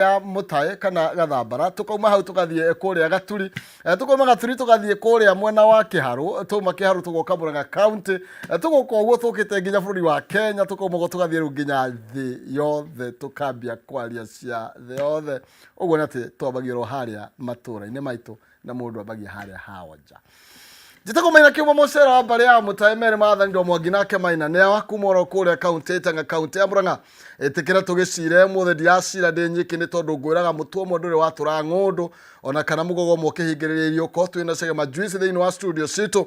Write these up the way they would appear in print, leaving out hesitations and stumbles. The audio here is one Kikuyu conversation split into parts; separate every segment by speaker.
Speaker 1: Ya Mũtae kana Gathambara, tũkauma hau tũgathiĩ kũrĩa Gaturi, tũkauma Gaturi tũgathiĩ kũrĩa mwena wa Kĩharũ, twauma Kĩharũ tũgoka Murang'a County, tũgoka ũguo tũkĩte nginya bũrũri wa Kenya, tũkauma ũguo tũgathiĩ rĩu nginya thĩ yothe, tũkambia kwaria cia thĩ yothe. Ũguo nĩ atĩ twambagia oro harĩa matũra-inĩ maitũ na mũndũ ambagia harĩa hao nja. Njĩtagwo Maina Kĩũma Mũcera wa mbarĩ ya Mũtae merĩ maathani ndo Mwangi nake Maina nĩ awa kuma oro kũrĩa kaunti ya Itang'a kaunti ya Murang'a. Ĩtĩkĩra tũgĩcire ũmũthĩ ndiracira ndĩ nyiki nĩ tondũ ngwĩraga mũtwe ũmwe ndũrĩ watũra ng'ũndũ ona kana mũgogo ũmwe ũkĩhingĩrĩria iriũko. Twĩna Chegema Juice thĩinĩ wa studio citũ.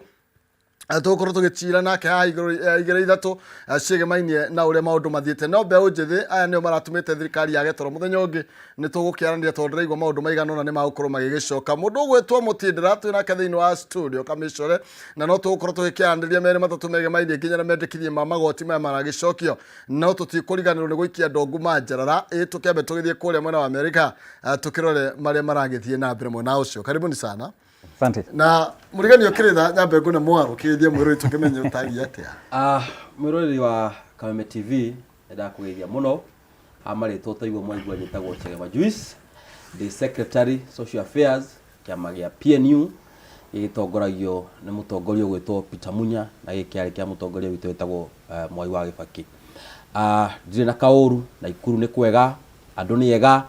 Speaker 1: Tũgũkorwo tũgĩcira nake haha igũrũ igĩrĩ ithatũ ciĩgemainie na ũrĩa maũndũ mathiĩte. No mbeũ njĩthĩ aya nĩo maratũmĩte thirikari yage toro. Mũthenya ũngĩ nĩ tũgũkĩaranĩria tondũ ndĩraigua maũndũ maigana ũna nĩ magũkorwo magĩgĩcoka. Mũndũ ũgwĩtwo Mũtindĩra twĩ nake thĩinĩ wa studio Kamĩcore, na no tũgũkorwo tũgĩkĩaranĩria merĩ matatũ megemainie nginya na mendekithie ma magoti maya maragĩcokio. No tũtikũriganĩrwo nĩ gũikia ndongu manjarara, ĩ tũkĩambe tũgĩthiĩ kũrĩa mwena wa Amerika tũkĩrore marĩa maragĩthiĩ na mbere mwena ũcio. Karibuni sana.
Speaker 2: Asante.
Speaker 1: Na mũrigani ũkĩrĩtha nyambe ngũne mwaro kĩgeithie mwĩrori tũkĩmenye ũtariĩ atĩa.
Speaker 3: Mwĩroreri wa Kameme TV, nĩndakũgeithia mũno. Ha marĩtwa ũtaigua mwaigua njĩtagwo Chegema Juice. Ndĩ Secretary Social Affairs kĩama gĩa PNU gĩgĩtongoragio nĩ mũtongoria ũgwĩtwo Peter Munya na gĩkĩ kĩarĩ kĩa mũtongoria witũ wĩtagwo Mwai wa Gĩbakĩ. Ndirĩ na kaũru, Naikuru nĩ kwega, andũ nĩ ega,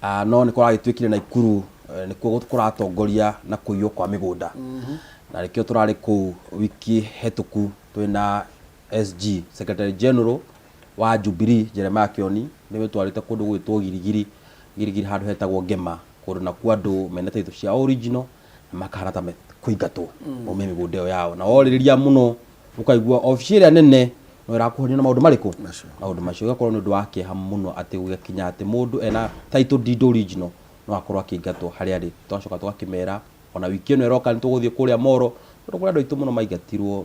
Speaker 3: no nĩ kũragĩtuĩkire Naikuru nĩkuo kũratongoria na kũiywo kwa mĩgũnda. Na nĩkĩo tũrarĩ kũu wiki hetũku twĩna SG, Secretary General wa Jubilee Jeremiah Kioni nĩ wĩtwarĩte kũndũ gwĩtwo Girigiri, Girigiri handũ hetagwo Ngema, kũndũ nakuo andũ mena title cia original na makahana ta mekũingatwo maume mĩgũnda ĩyo yao. Na worĩrĩria mũno ũkaigua obici ĩrĩa nene no ĩrakũhonia na maũndũ marĩkũ? Maũndũ macio. Ũgakorwo nĩ ũndũ wa kĩeha mũno atĩ gũgakinya atĩ mũndũ ena title deed original no akorwo akĩingatwo harĩa arĩ. Tũgacoka tũgakĩmera ona wiki ĩno ĩroka nĩ tũgũthiĩ kũrĩa Moro tondũ kũrĩ andũ aitũ mũno maingatirwo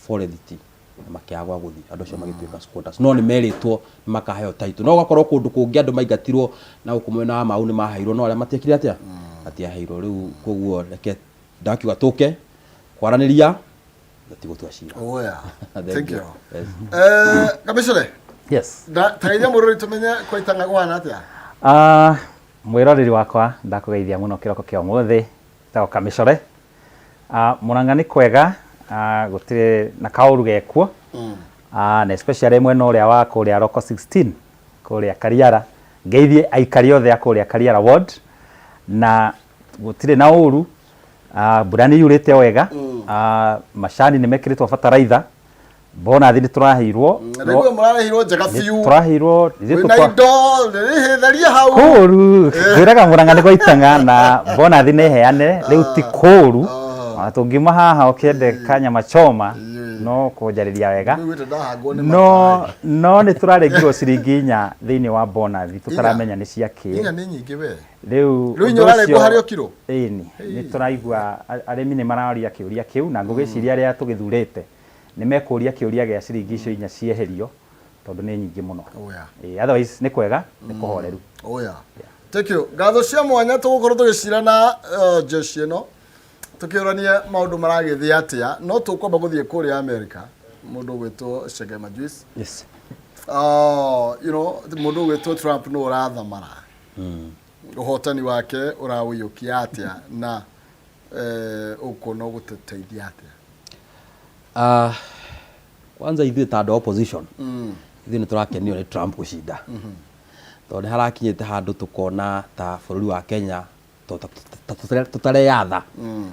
Speaker 3: forest na makĩaga gwa gũthiĩ andũ acio magĩtuĩka squatters no nĩ merĩtwo nĩ makaheo title no gũgakorwo kũndũ kũngĩ andũ maingatirwo na gũkũ mwena wa Mau nĩ maheirwo no arĩa matiekire atĩa matiaheirwo rĩu koguo reke ndakiuga tũke kwaranĩria na ti gũtua cira.
Speaker 1: Oh yeah.
Speaker 3: Thank
Speaker 1: Thank
Speaker 3: you.
Speaker 1: you.
Speaker 3: Yes.
Speaker 1: Kamĩcere,
Speaker 2: Yes.
Speaker 1: tageithia mũrori tũmenye kwa Itang'a kũhana atĩa.
Speaker 2: Mwĩroreri wakwa ndakũgeithia mũno kĩroko kĩa ũmũthĩ, njĩtagwo Kamĩcore. Mũrang'a nĩ kwega, gũtirĩ na kaũru gekuo, na especially mwena ũrĩa wa kũrĩa Local 16, kũrĩa Kariara. Ngeithie aikari othe a kũrĩa Kariara ward, na gũtirĩ na ũru, mbura nĩ yurĩte wega, macani nĩ mekĩrĩtwo bataraitha, Bonathi nĩ tũraheirwo.
Speaker 1: Ndaigua mũrareheirwo njega biũ.
Speaker 2: Tũraheirwo ithuĩ
Speaker 1: Wĩna indo rĩhĩtherie hau.
Speaker 2: Kũru ngwĩraga Mũrang'a nĩ gwa itang'a na bonathi nĩ heane rĩu ti kũru ona tũngiuma haha ũkĩende kanyama choma no kũnjarĩria wega.
Speaker 1: Nĩguĩte ndahangwo nĩ
Speaker 2: No no nĩ tũrarengirwo ciringi inya thĩinĩ wa bonathi tũtaramenya nĩ cia kĩ.
Speaker 1: Inya nĩ nyingĩ we.
Speaker 2: Rĩu
Speaker 1: Rĩu inya
Speaker 2: ũndũ
Speaker 1: ũrarengwo
Speaker 2: ũcio-
Speaker 1: harĩ o kiro?
Speaker 2: Ĩni, nĩ tũraigua arĩmi nĩ mararia kĩũria kĩu na ngũgĩciria arĩa tũgĩthurĩte nĩ mekũria kĩũria gĩa ciringi icio inya cieherio tondũ nĩ nyingĩ mũno.
Speaker 1: Oh yeah.
Speaker 2: Ĩĩ, otherwise nĩ kwega, nĩ kũhoreru.
Speaker 1: Oh yeah. Thank you. Ngatho cia mwanya tũgũkorwo tũgĩcira na jeshi ĩno tũkĩũranie maũndũ maragĩthiĩ atĩa no tũkwamba gũthiĩ kũrĩa America mũndũ ũgwĩtwo Chege Majuice.
Speaker 3: Yes.
Speaker 1: Mũndũ ũgwĩtwo Trump nũ ũrathamara ũhotani wake ũraũiyũkia atĩa na ũkuona ũgũtũteithia atĩa?
Speaker 3: Kwanza ithuĩ ta andũ a opposition ithuĩ nĩ tũrakenio nĩ Trump gũcinda tondũ nĩ harakinyĩte handũ tũkona ta bũrũri wa Kenya ta tũtareyatha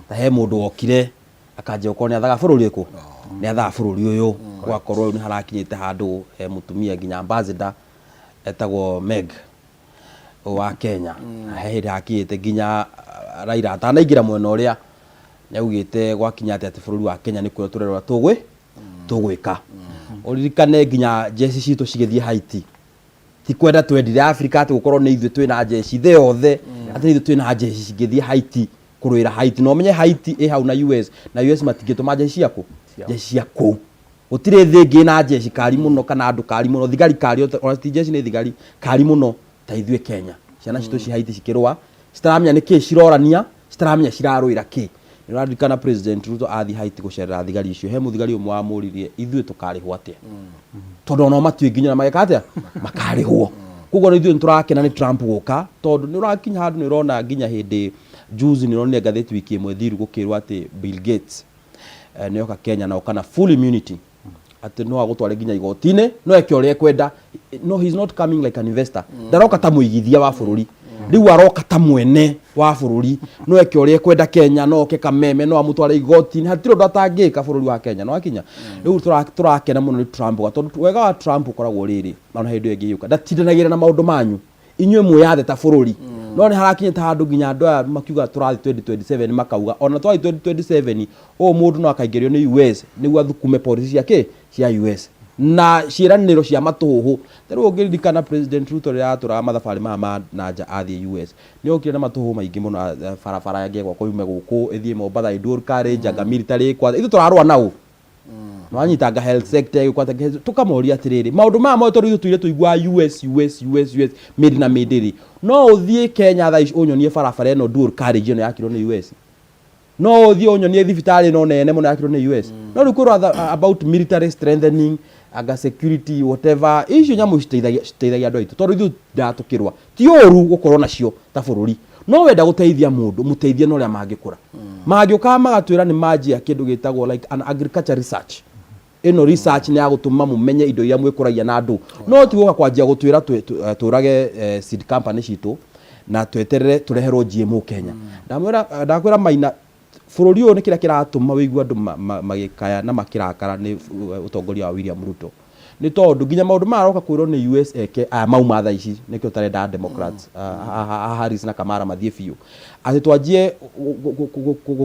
Speaker 3: ta he mũndũ wokire akanjia gũkorwo nĩ athaga bũrũri ũrĩkũ nĩ athaga bũrũri ũyũ gũgakorwo rĩu nĩ harakinyĩte handũ he mũtumia nginya ambassador etagwo Meg wa Kenya na he hĩndĩ hakinyĩte nginya Raila atanaingĩra mwena ũrĩa nĩ augĩte gwakinya atĩ atĩ bũrũri wa Kenya nĩ kwĩrwo tũrerwo tũgwĩ tũgwĩka ũririkane nginya njeci citũ cigĩthiĩ Haiti ti kwenda twendire Africa atĩ gũkorwo nĩ ithuĩ twĩna njeci thĩ yothe atĩ nĩ ithuĩ twĩna njeci cingĩthiĩ Haiti kũrũĩra Haiti na ũmenye Haiti ĩ hau na US na US matingĩtũma njeci ciakũ njeci cia kũu gũtirĩ thĩ ĩngĩ ĩna njeci kari mũno kana andũ kari mũno thigari kari ona ti njeci nĩ thigari kari mũno ta ithuĩ Kenya ciana citũ ci Haiti cikĩrũa citaramenya nĩ kĩ cirorania citaramenya cirarũĩra kĩ nĩ ũraririkana President Ruto athiĩ Haiti gũcerera thigari icio he mũthigari ũmwe wamũririe ithuĩ tũkarĩhwo atĩa tondũ onao matiũĩ nginya ũrĩa mageka atĩa makarĩhwo. Koguo ithuĩ nĩ tũrakena nĩ Trump gũka, tondũ nĩ ũrakinya handũ nĩ ũrona nginya hĩndĩ juzi nĩ ũronire ngathĩti wiki ĩmwe thiru gũkĩrwo atĩ Bill Gates nĩ oka Kenya na oka na full immunity, atĩ no agũtware nginya igoti-inĩ, no eke ũrĩa ekwenda. No, he is not coming like an investor. Ndaroka ta mũigithia wa bũrũri, rĩu aroka ta mwene wa bũrũri. No eke ũrĩa ekwenda Kenya, no oke Kameme, no amũtware igoti-inĩ, hatirĩ ũndũ atangĩka bũrũri wa Kenya. No akinya rĩu tũrakena mũno nĩ Trump, tondũ wega wa Trump ũkoragwo rĩrĩ, ona hĩndĩ ĩyo ĩngĩ yũka ndatindanagĩra na maũndũ manyu inyuĩ mwĩyathe ta bũrũri. No nĩ harakinyĩte handũ nginya andũ aya makiuga tũrathiĩ 2027, makauga ona twathiĩ 2027, ũũ mũndũ no akaingĩrio nĩ US nĩguo athukume policy cia kĩ cia US na ciĩranĩro cia matũhũhũ. Ta rĩu ũngĩririkana President Ruto rĩrĩa atũraga mathabarĩ maya ma na nja athiĩ US, nĩ okire na matũhũhũ maingĩ mũno, barabara ĩngĩ yume gũkũ ĩthiĩ Mombatha ĩ dual carriage, anga military ĩkwa ithuĩ tũrarũa nao nwanyitanga health sector ĩgĩkwata. Tũkamoria atĩrĩrĩ, maũndũ maya mothe tondũ ithuĩ tũire tũiguaga US, US, US, US mĩndĩ na mĩndĩ rĩ, no ũthiĩ Kenya thaa ici ũnyonie barabara ĩno dual carriage ĩno yakirwo nĩ US? No ũthiĩ ũnyonie thibitarĩ ĩno nene mũno yakirwo nĩ US? No rĩu kwĩrwo about military strengthening, anga security, whatever, icio nyamũ citeithagia andũ aitũ, tondũ ithuĩ ndatũkĩrwa ti ũru gũkorwo nacio ta bũrũri. No wenda gũteithia mũndũ, mũteithie na ũrĩa mangĩkũra. Mangĩũkaga magatwĩra nĩ manjia kĩndũ gĩtagwo like an agriculture research, ĩno research nĩ ya gũtũma mũmenye indo iria mwĩkũragia na andũ, no ti gũka kwanjia gũtwĩra tũrage seed company citũ na tweterere tũreherwo GMO Kenya. Ndamwĩra, ndakwĩra Maina, bũrũri ũyũ nĩ kĩrĩa kĩratũma wĩigue andũ magĩkaya na makĩrakara nĩ ũtongoria wa William Ruto, nĩ tondũ nginya maũndũ maya aroka kwĩrwo nĩ US eke aya mauma thaa ici. Nĩkĩo ũtarenda Democrats a Harris na Kamala mathiĩ biũ, atĩ twanjie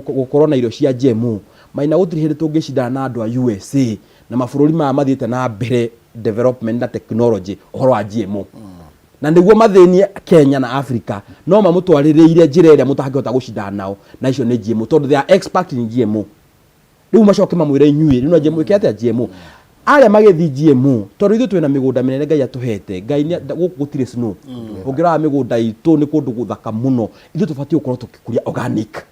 Speaker 3: gũkorwo na irio cia GMO. Maina, gũtirĩ hĩndĩ tũngĩcindana na andũ a USA na mabũrũri maya mathiĩte na mbere development na technology ũhoro wa GMO, na nĩguo mathĩnie Kenya na Africa. No mamũtwarĩrĩire njĩra ĩrĩa mũtangĩhota gũcindana nao, na icio nĩ GMO, tondũ they are expert in GMO. Rĩu macoke mamwĩre inyuĩ rĩu no GMO ĩke atĩa? GMO arĩa magĩthiĩ GMO, tondũ ithuĩ twĩna mĩgũnda mĩnene Ngai atũhete. Ngai gũkũ gũtirĩ snow. Ũngĩrora mĩgũnda itũ nĩ kũndũ gũthaka mũno. Ithuĩ tũbatiĩ gũkorwo tũgĩkũria organic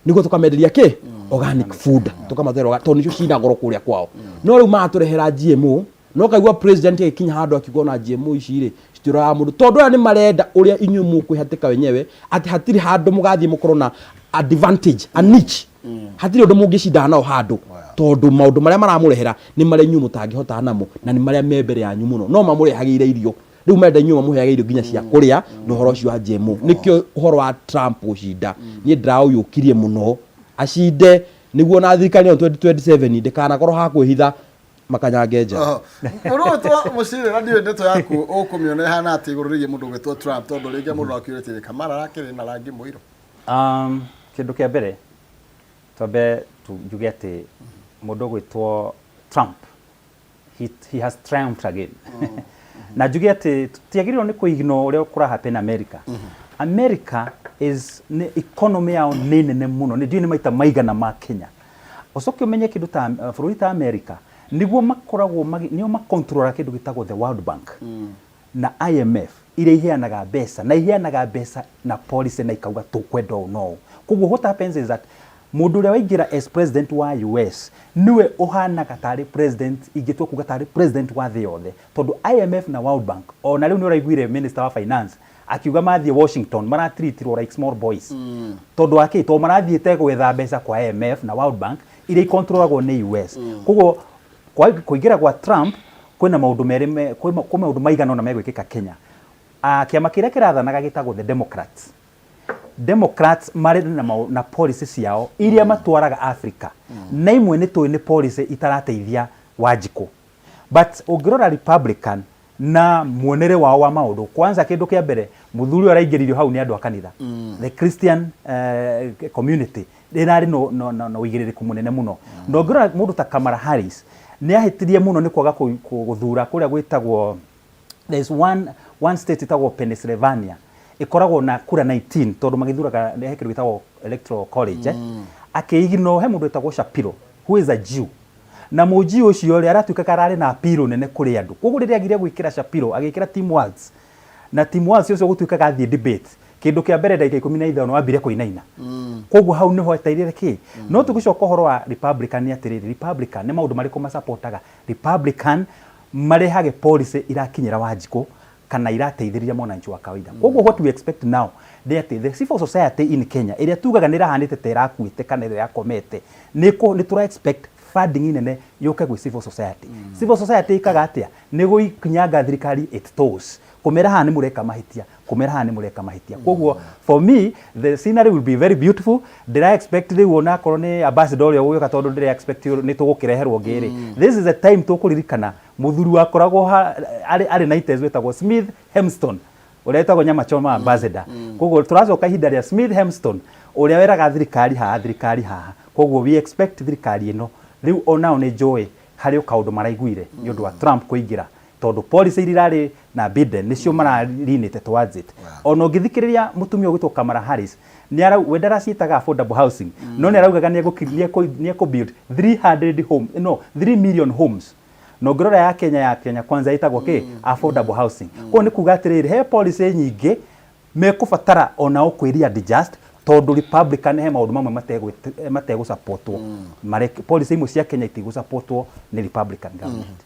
Speaker 3: nĩguo tũkamenderia kĩ organic food, tũkamatwara, tondũ nĩcio cina goro kũrĩa kwao. No rĩu maratũrehera GMO, no kaigua president agĩkinya handũ akiuga ona GMO ici rĩ citiũragaga mũndũ, tondũ aya nĩ marenda ũrĩa inyuĩ mũkwĩhatĩka wenyewe, atĩ hatirĩ handũ mũgathiĩ mũkorwo na advantage, a niche, hatirĩ ũndũ mũngĩcindana nao handũ, tondũ maũndũ marĩa maramũrehera nĩ marĩa inyuĩ mũtangĩhotana namo na nĩ marĩa me mbere yanyu mũno. No mamũrehagĩire irio, rĩu marenda inyuĩ mamũheage irio nginya cia kũrĩa na ũhoro ũcio wa GMO. Nĩkĩo ũhoro wa Trump gũcinda niĩ ndĩraũyũkirie mũno acinde, nĩguo na thirikari ĩno 2027 ndĩkanakorwo ha kwĩhitha makanyange nja.
Speaker 1: Mũndũ ũgwĩtwo Mũcirĩ, na ndiũĩ ndeto yaku ũkũmĩona ĩhana atĩ igũrũ rĩgiĩ mũndũ ũgwĩtwo Trump, tondũ rĩngĩ mũndũ akiũrĩtie Kamara arakĩrĩ na rangi mũirũ.
Speaker 2: Kĩndũ kĩa mbere twambe njuge atĩ mũndũ ũgwĩtwo Trump, he has triumphed again. Na njuge atĩ tũtiagĩrĩirwo nĩ kũignore ũrĩa kũra happen America. America is nĩ economy yao nĩ nene mũno, nĩ ndiũĩ nĩ maita maigana ma Kenya. Ũcoke ũmenye kĩndũ ta bũrũri ta America nĩguo makoragwo nĩo makontrolaga kĩndũ gĩtagwo the World Bank na IMF, iria iheanaga mbeca na iheanaga mbeca na policy na ikauga tũkwenda ũũ na ũũ. Koguo what happens is that mũndũ ũrĩa waingĩra as president wa US nĩwe ũhanaga tarĩ president, ingĩtua kuga tarĩ president wa thĩ yothe, tondũ IMF na World Bank, ona rĩu nĩ ũraiguire minister wa finance akiuga mathiĩ Washington maratreatirwo like small boys. Tondũ wa kĩ? Tondũ marathiĩte gwetha mbeca kwa IMF na World Bank iria ikontrolagwo nĩ US. Koguo kũingĩra gwa Trump kwĩna maũndũ merĩ kwĩ maũndũ maigana ũna megwĩkĩka Kenya. Kĩama kĩrĩa kĩrathanaga gĩtagwo the Democrats. Democrats marĩ na policy ciao iria matwaraga Africa, na imwe nĩ tũĩ nĩ policy itarateithia Wanjikũ. But ũngĩrora Republican na muonere wao wa maũndũ, kwanza kĩndũ kĩa mbere, mũthuri ũyũ araingĩririo hau nĩ andũ a kanitha, the Christian community ĩrarĩ no ũigĩrĩrĩku mũnene mũno. Na ũngĩrora mũndũ ta Kamala Harris nĩ ahĩtirie mũno nĩ kwaga gũthura kũrĩa gwĩtagwo, there is one state ĩtagwo Pennsylvania, ĩkoragwo na kura 19, tondũ magĩthuraga he kĩndũ gĩtagwo electoral college, eh? Akĩignore he mũndũ wĩtagwo Shapiro who is a Jew, na mũnjiũ ũcio rĩ aratuĩka kararĩ na appeal nene kũrĩ andũ. Koguo rĩrĩa agire gwĩkĩra Shapiro agĩkĩra Tim Walz, na Tim Walz ũcio gũtuĩkaga athiĩ debate, kĩndũ kĩa mbere ndagĩka 15 wambire kũinaina. Koguo hau nĩho etairire kĩ. No tũgĩcoka ũhoro wa Republican nĩ atĩrĩrĩ, Republican nĩ maũndũ marĩkũ masapotaga? Republican marehage policy irakinyĩra Wanjikũ. Kana irateithĩrĩria mwananchi wa kawaida. Koguo what we expect now nĩ atĩ the civil society in Kenya ĩrĩa tugaga nĩ ĩrahanĩte ta ĩrakuĩte kana ĩrĩa yakomete, nĩ nĩ tũra expect funding nene yũke gwĩ civil society. Civil society ĩkaga atĩa? Nĩ gũkinyanga thirikari its toes, kũmera haha nĩ mũreka mahĩtia, kũmera haha nĩ mũreka mahĩtia. Koguo for me the scenery will be very beautiful. Ndĩra expect rĩu onakorwo nĩ ambassador ũrĩa ũgũgĩũka, tondũ ndĩra expect nĩ tũgũkĩreherwo ũngĩ rĩ, this is the time tũkũririkana mũthuri wakoragwo arĩ na itezi wĩtagwo Smith Hemston, ũrĩa wĩtagwo nyama choma ambassador. Koguo tũracoka ihinda rĩa Smith Hemston, ũrĩa weraga thirikari haha, thirikari haha. Koguo we expect thirikari ĩno rĩu onao nĩ njũĩ harĩ o kaũndũ maraiguire nĩ ũndũ wa Trump kũingĩra, tondũ policy iria irarĩ na Biden nĩcio mararinĩte towards it. Ona ũngĩthikĩrĩria mũtumia ũgwĩtwo Kamala Harris, nĩ arau we ndaraciĩtaga affordable housing, no nĩ araugaga nĩ ekũ build 300 home, no 3 million homes. Na ũngĩrora ya Kenya Kwanza ĩtagwo kĩ? Affordable housing. Koguo nĩ kuga atĩrĩrĩ, he policy nyingĩ mekũbatara onao kwĩ adjust, tondũ Republican he maũndũ mamwe mategũsupportwo. Policy imwe cia Kenya itigũsupportwo nĩ Republican government.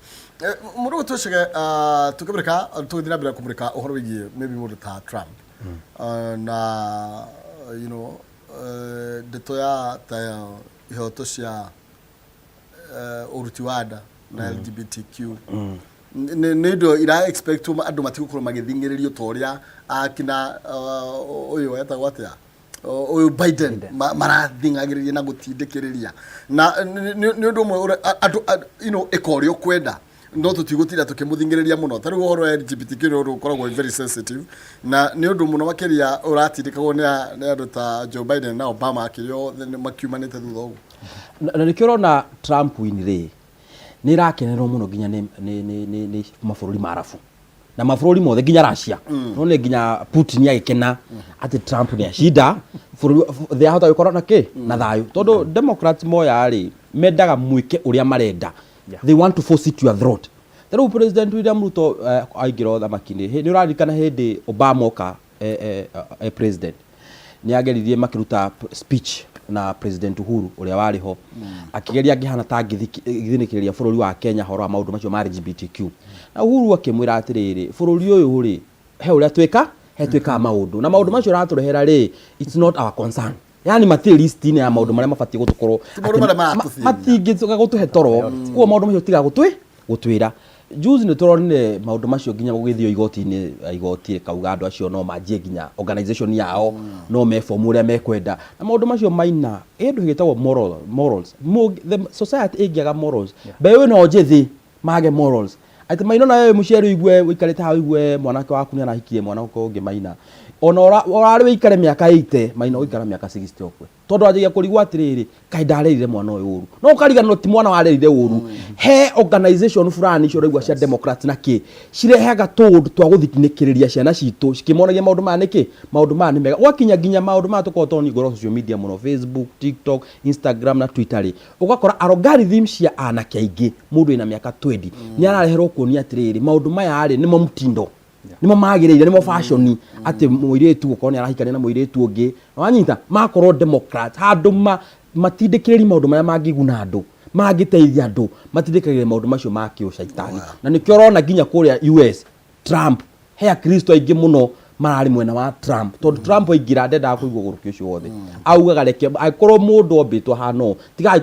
Speaker 1: Mũndũ twĩcige tũkĩmũrĩka, tũgĩthiĩ na mbere kũmũrĩka ũhoro wĩgiĩ maybe mũndũ ta Trump na ndeto ya ta ya ihoto cia ũruti wa nda na LGBTQ, nĩ indo ira expect andũ matigũkorwo magĩthing'ĩrĩrio ta ũrĩa akina ũyũ etagwo atĩa, ũyũ Biden marathing'agĩrĩria na gũtindĩkĩrĩria, na nĩ ũndũ ũmwe andũ ĩka ũrĩa ũkwenda, no tũtigũtinda tũkĩmũthing'ĩrĩria mũno. Ta rĩu ũhoro wa LGBTQ nĩ ũndũ ũkoragwo wĩ very sensitive, na nĩ ũndũ mũno makĩria ũratindĩkagwo nĩ andũ ta Joe Biden na Obama akĩrĩa othe makiumanĩte thutha ũguo.
Speaker 3: Na nĩkĩo ũrona Trump win rĩ, nĩ ĩrakenerwo mũno nginya nĩ mabũrũri ma Arabu na mabũrũri mothe, nginya Russia. No nĩ nginya Putin agĩkena atĩ Trump nĩ acinda bũrũri, thĩ yahota gũkorwo na kĩ na thayũ, tondũ Democrats moya rĩ, mendaga mwĩke ũrĩa marenda. They want to force it to your throat. Ta rĩu President William Ruto aingĩra ũthamaki-inĩ, nĩ ũraririkana hĩndĩ Obama oka president, nĩ ageririe makĩruta speech na President Uhuru ũrĩa warĩ ho, akĩgeria angĩhana ta angĩthinĩkĩrĩria bũrũri wa Kenya horo wa maũndũ macio ma LGBTQ, na Uhuru akĩmwĩra atĩrĩrĩ, bũrũri ũyũ rĩ, he ũrĩa twĩka, he twĩkaga maũndũ, na maũndũ macio ũratũrehera rĩ, it's not our concern, yani matirĩ list-inĩ ya maũndũ marĩa mabatiĩ gũtũkorwo.
Speaker 1: Ti maũndũ marĩa maratũthĩnia.
Speaker 3: Matingĩcoka gũtũhe toro, koguo maũndũ macio tiga gũtwĩra. Juzi nĩ tũronire maũndũ macio nginya gũgĩthio igoti-inĩ, igoti rĩkauga andũ acio no manjie nginya organization yao, no mefomu ũrĩa mekwenda na maũndũ macio maina kĩndũ gĩtagwo morals. The society ĩngĩaga morals, mbeũ ĩno njĩthĩ mage morals, atĩ maina na wewe mũciari ũigue ũikarĩte haha, ũigue mwanake waku nĩ arahikirie mwanake ũngĩ, maina ona ũrarĩ wĩikare mĩaka 80, maina ũikara mĩaka 60 ũkue, tondũ anjagia kũrigwo atĩrĩrĩ, kaĩ ndarerire mwana ũyũ ũru? No ũkariganĩrwo ti mwana warerire ũru, he organization fulani icio ũraigua cia Democrats na kĩ cirehaga tũũndũ twa gũthinĩkĩrĩria ciana citũ, cikĩmonagia maũndũ maya nĩkĩ maũndũ maya nĩ mega, gwakinya nginya maũndũ maya tũkoragwo tondũ ngorwo social media mũno, Facebook, TikTok, Instagram na Twitter rĩ, ũgakora algorithm cia anake aingĩ, mũndũ wĩna mĩaka 20 nĩ arareherwo kuonia atĩrĩrĩ, maũndũ maya rĩ, nĩmo mtindo, nĩmo magĩrĩire, nĩmo fashion, atĩ mũirĩtu gũkorwo nĩ arahikania na mũirĩtu ũngĩ. Wanyita makorwo Democrat handũ ma matindĩkĩrĩri maũndũ marĩa mangĩguna andũ, mangĩteithia andũ, matindĩkagĩrĩria maũndũ macio ma kĩũcaitani. Na nĩkĩo ũrona nginya kũrĩa US Trump, he akristo aingĩ mũno mararĩ mwena wa Trump, tondũ Trump aingĩra ndendaga kũigua ũgũrũki ũcio wothe. Augaga reke angĩkorwo mũndũ ombĩtwo ahana ũũ, tiga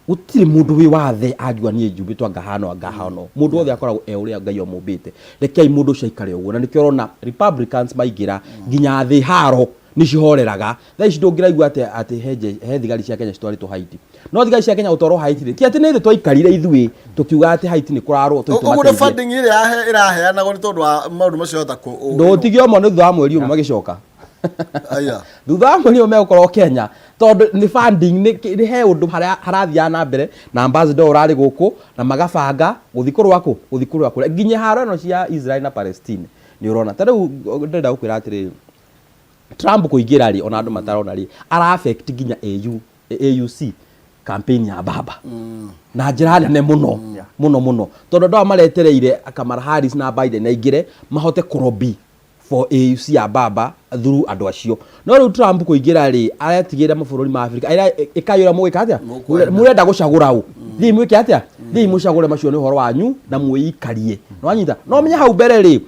Speaker 3: gũtirĩ mũndũ wĩ wathe angiuga niĩ njumbĩtwo ngahana ngahana ũũ. Mũndũ wothe akoragwo e ũrĩa Ngai amũmbĩte, rekei mũndũ ũcio aikare ũguo. Na nĩkĩo ũrona Republicans maingĩra, nginya thĩ haro nĩ cihoreraga. Thaa ici ndũngĩraigua atĩ he thigari cia Kenya citwarĩtwo Haiti. No thigari cia Kenya gũtwarwo Haiti rĩ, ti atĩ nĩ thĩ twaikarire ithuĩ tũkiuga atĩ Haiti nĩ kũrarwo.
Speaker 1: Ũguo nĩ funding ĩrĩa ĩraheanagwo nĩ tondũ wa maũndũ macio hota kũ
Speaker 3: Ndũtige ũmwe, nĩ thutha wa mweri ũmwe magĩcoka.
Speaker 1: Aya.
Speaker 3: Thutha wa mweri ũmwe megũkorwo Kenya, tondũ nĩ funding, nĩ he ũndũ harathiaga na mbere na ambassador ũrarĩ gũkũ na magabanga gũthiĩ kũrũa kũ gũthiĩ kũrũa kũrĩa, nginya haro ĩno cia Israel na Palestine. Nĩ ũrona ta rĩu ndĩrenda gũkwĩra atĩrĩrĩ, Trump kũingĩra rĩ, ona andũ matarona rĩ, ara affect nginya AUC campaign ya baba na njĩra nene mũno mũno mũno, tondũ andũ aya maretereire Kamala Harris na Biden aingĩre mahote kũlobby for AUC ya baba through andũ acio. No rĩu Trump kũingĩra rĩ, aretigĩra mabũrũri ma Afrika ĩkai ũrĩa mũgĩka atĩa.
Speaker 1: Mũkwenda.
Speaker 3: Mũrenda gũcagũra ũ? Thiĩi mwĩke atĩa, thiĩi mũcagũre, macio nĩ ũhoro wanyu na mwĩikarie. Nĩwanyita? No menye hau mbere rĩ,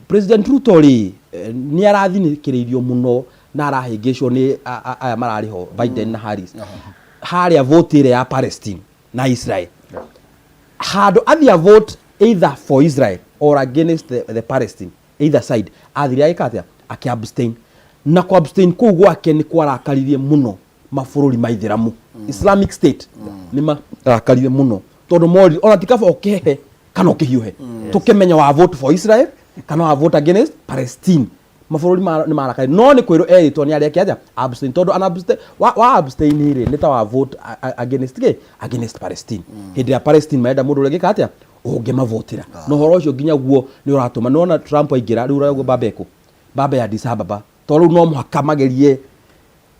Speaker 3: President Ruto rĩ, nĩ arathinĩkĩrĩirio mũno na arahĩngĩcwo nĩ aya mararĩ ho, Biden na Harris, harĩa vote ĩrĩa ya Palestine na Israel, handũ athiĩ a vote either for Israel or against the Palestine, either side, athire agĩka atĩa? Akĩ abstain. Na kũ abstain kũu gwake nĩ kwarakaririe mũno mabũrũri ma ithĩramu, Islamic State. Nĩ marakarire mũno tondũ mori ona ti kaba ũkĩhehe kana ũkĩhiũhe, tũkĩmenya wa vote for Israel kana wa vote against Palestine. Mabũrũri nĩ marakarire, no nĩ kwĩrwo erĩtwo nĩ areke atĩa? Abstain. Tondũ an abstain, wa abstain rĩ, nĩ ta wa vote against kĩ? Against Palestine. Hĩndĩ ĩrĩa Palestine marenda mũndũ ũrĩa ũngĩka atĩa? Ũngĩmavotĩra. Na ũhoro ũcio nginya guo nĩ ũratũma nĩ wona Trump aingĩra rĩu, ũrauga mbamba ĩkũ, mbamba ya Addis Ababa, tondũ rĩu no mũhaka magerie